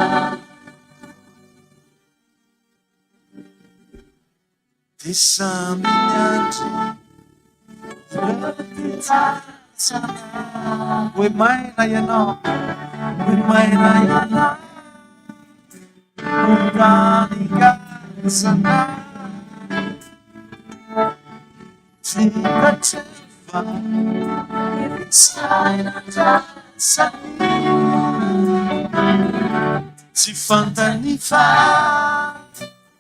Dia samy niandry fitsarana. Hoe maina ianao, hoe maina ianao, ho tany ngazana. Fantatro fa saina andrasany. Tsy fantany fa.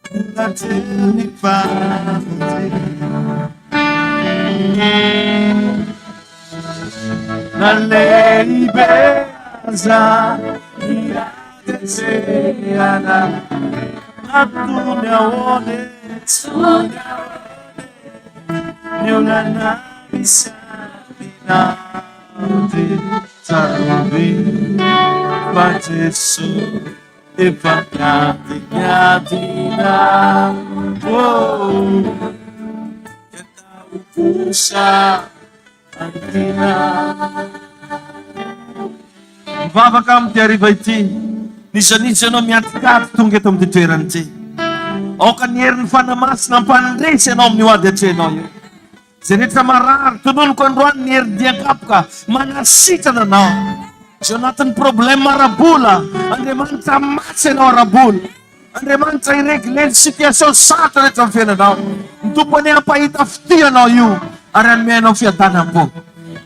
Anatrehan'ny famonjena. Na lehibe aza ny ady atrehana, na tony ahoana e, tony ahoana e, ny olana misy aminao dia tsarovy fa Jesoa Efa miady ny adinao oh, Ka atao kosa mangina. Mivavaka amin'ity hariva ity. N'iza n'iza ianao miadikady tonga eto amin'ity toerana ity. Aoka ny herin'ny Fanahy Masina hampandresy anao amin'io ady atrehinao io. Izay rehetra marary, tononiko androany ny herin-dian-kapoka manasitrana anao. Izay ao anatin'ny problème ara-bola, Andriamanitra hamatsy anao ara-bola. Andriamanitra hi-régler ny situation sarotra rehetra amin'ny fiainanao. Ny Tompo anie hampahita fitia anao io ary hanome anao fiadanam-po.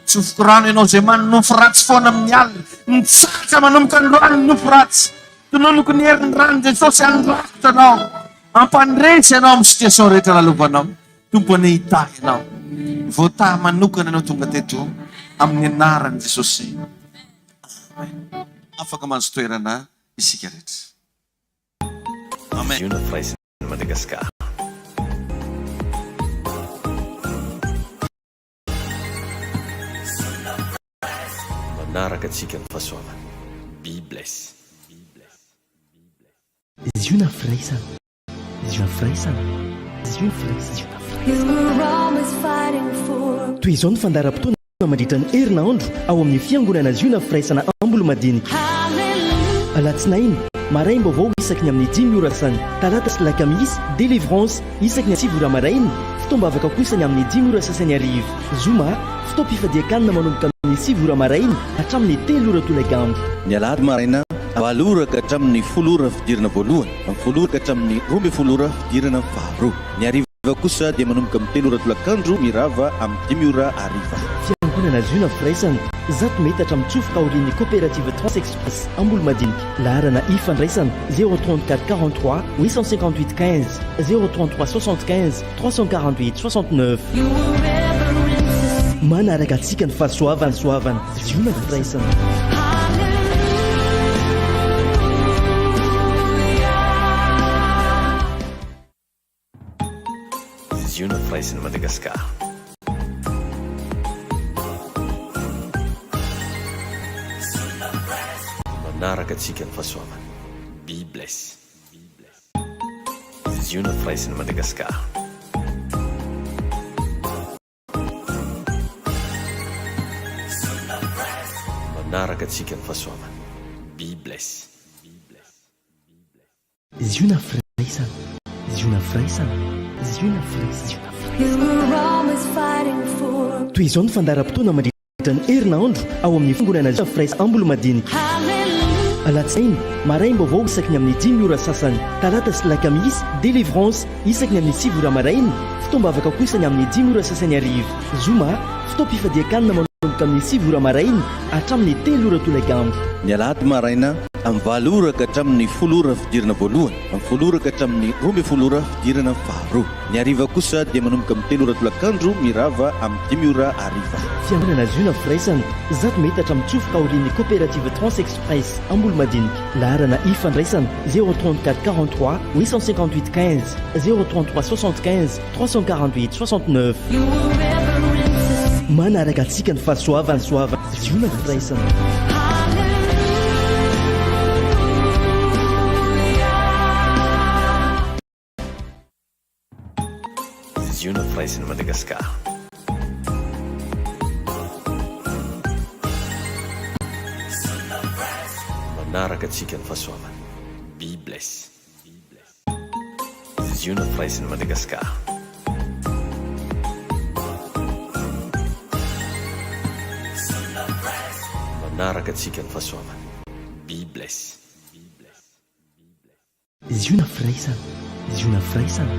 Tsofiko rano ianao izay manonofy ratsy foana amin'ny alina. Mitsahatra manomboka androany ny nofy ratsy. Tononiko ny herin'ny ran'i Jesosy handrakotra anao, hampandresy anao amin'ny situation rehetra lalovanao. Tompo anie hitahy anao. Voatahy manokana ianao tonga teto amin'ny anaran'i Jesosy. Amen. Afaka mahazo toerana isika rehetra. Amen. Ziona Firaisan'i Madagasikara. Manaraka antsika ny fahasoavana. Be bless. Ziona Firaisana. Ziona Firaisana. Ziona Firaisana. Toy izao ny fandaharam-potoana mandritra ny herinandro ao amin'ny Fiangonana Ziona Firaisana Ambolomadinika. Alatsinainy, maraim-baovao isaky ny amin'ny dimy ora sasany, talata sy lakamisy, délivrance, isaky ny sivy ora maraina, fotoam-bavaka kosa ny amin'ny dimy ora sasany hariva. Zoma, fotoam-pifadian-kanina manomboka amin'ny sivy ora maraina hatramin'ny telo ora tolakandro. Ny alahady maraina, valo ora ka hatramin'ny folo ora fidirana voalohany, amin'ny folo ora ka hatramin'ny 12 ora fidirana faharoa. Ny hariva kosa dia manomboka amin'ny telo ora tolakandro mirava amin'ny dimy ora hariva. Fiangonana Ziona Firaisana, zato metatra mitsofoka aorian'ny Coopérative Transexpress Ambolomadinika. Laharana ifandraisana, 034 43 858 15, 033 75 348 69. Manaraka antsika ny fahasoavana, soavana, Ziona Firaisana. Ziona Firaisan'i Madagasikara. Manaraka antsika ny fahasoavana. Be bless. Ziona Firaisan'i Madagasikara. Manaraka antsika ny fahasoavana. Be bless. Ziona Firaisana. Ziona Firaisana. Ziona Firaisana. Toy izao ny fandaharam-potoana mandritra. Mandritra ny herinandro ao amin'ny Fiangonana Ziona Frais Ambolomadinika. Alatsinainy, maraim-baovao isaky ny amin'ny dimy ora sasany. Talata sy Lakamisy, Délivrance, isaky ny amin'ny sivy ora maraina. Fotoam-bavaka kosa ny amin'ny dimy ora sasany hariva. Zoma, fotoam-pifadian-kanina manomboka amin'ny sivy ora maraina hatramin'ny telo ora tolakandro. Ny alahady maraina, amin'ny valo ora ka hatramin'ny folo ora fidirana voalohany, amin'ny folo ora ka hatramin'ny 12 ora fidirana faharoa. Ny hariva kosa dia manomboka amin'ny telo ora tolakandro mirava amin'ny dimy ora hariva. Fiangonana Ziona Firaisana, zato metatra mitsofoka aorian'ny Coopérative Transexpress Ambolomadinika. Laharana ifandraisana, 034 43 858 15, 033 75 348 69. Manaraka antsika ny fahasoavana, soavana, Ziona Firaisana. Ziona Firaisan'i Madagasikara. Manaraka antsika ny fahasoavana. Be bless. Ziona Firaisan'i Madagasikara. Manaraka antsika ny fahasoavana. Be bless. Ziona Firaisana, Ziona Firaisana,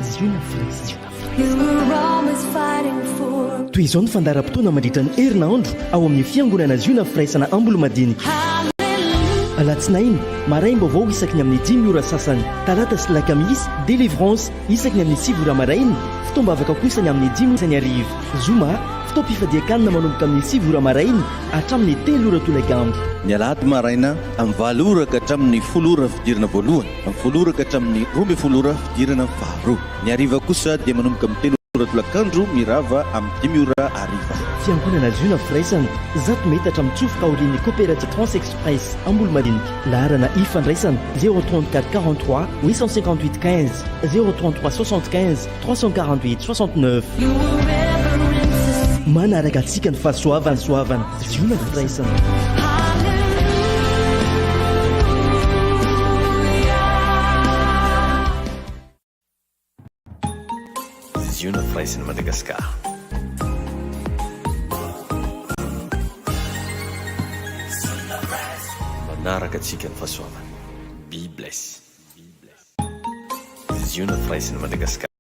Ziona Firaisana, Ziona Firaisana. Toy izao ny fandaharam-potoana mandritra ny herinandro ao amin'ny Fiangonana Ziona Firaisana Ambolomadinika. Alatsinainy, maraim-baovao isaky ny amin'ny dimy ora sasany. Talata sy Lakamisy, Délivrance, isaky ny amin'ny sivy ora maraina. Fotoam-bavaka kosa ny amin'ny dimy ora ny hariva. Zoma, fotoam-pifadian-kanina manomboka amin'ny sivy ora maraina hatramin'ny telo ora tolakandro. Ny alahady maraina, amin'ny valo ora ka hatramin'ny folo ora fidirana voalohany, amin'ny folo ora ka hatramin'ny 12 ora fidirana faharoa. Ny hariva kosa dia manomboka amin'ny telo ora tolakandro mirava amin'ny dimy ora hariva. Fiangonana Ziona Firaisana, zato metatra mitsofoka aorian'ny Coopérative Trans Express Ambolomadinika. Laharana ifandraisana, 0 34 43 858 15, 0 33 75 348 69. Manaraka antsika ny fahasoavana soavana Ziona Firaisana. Ziona Firaisana Madagascar. Manaraka antsika ny fahasoavana. Be bless. Ziona Firaisana Madagascar.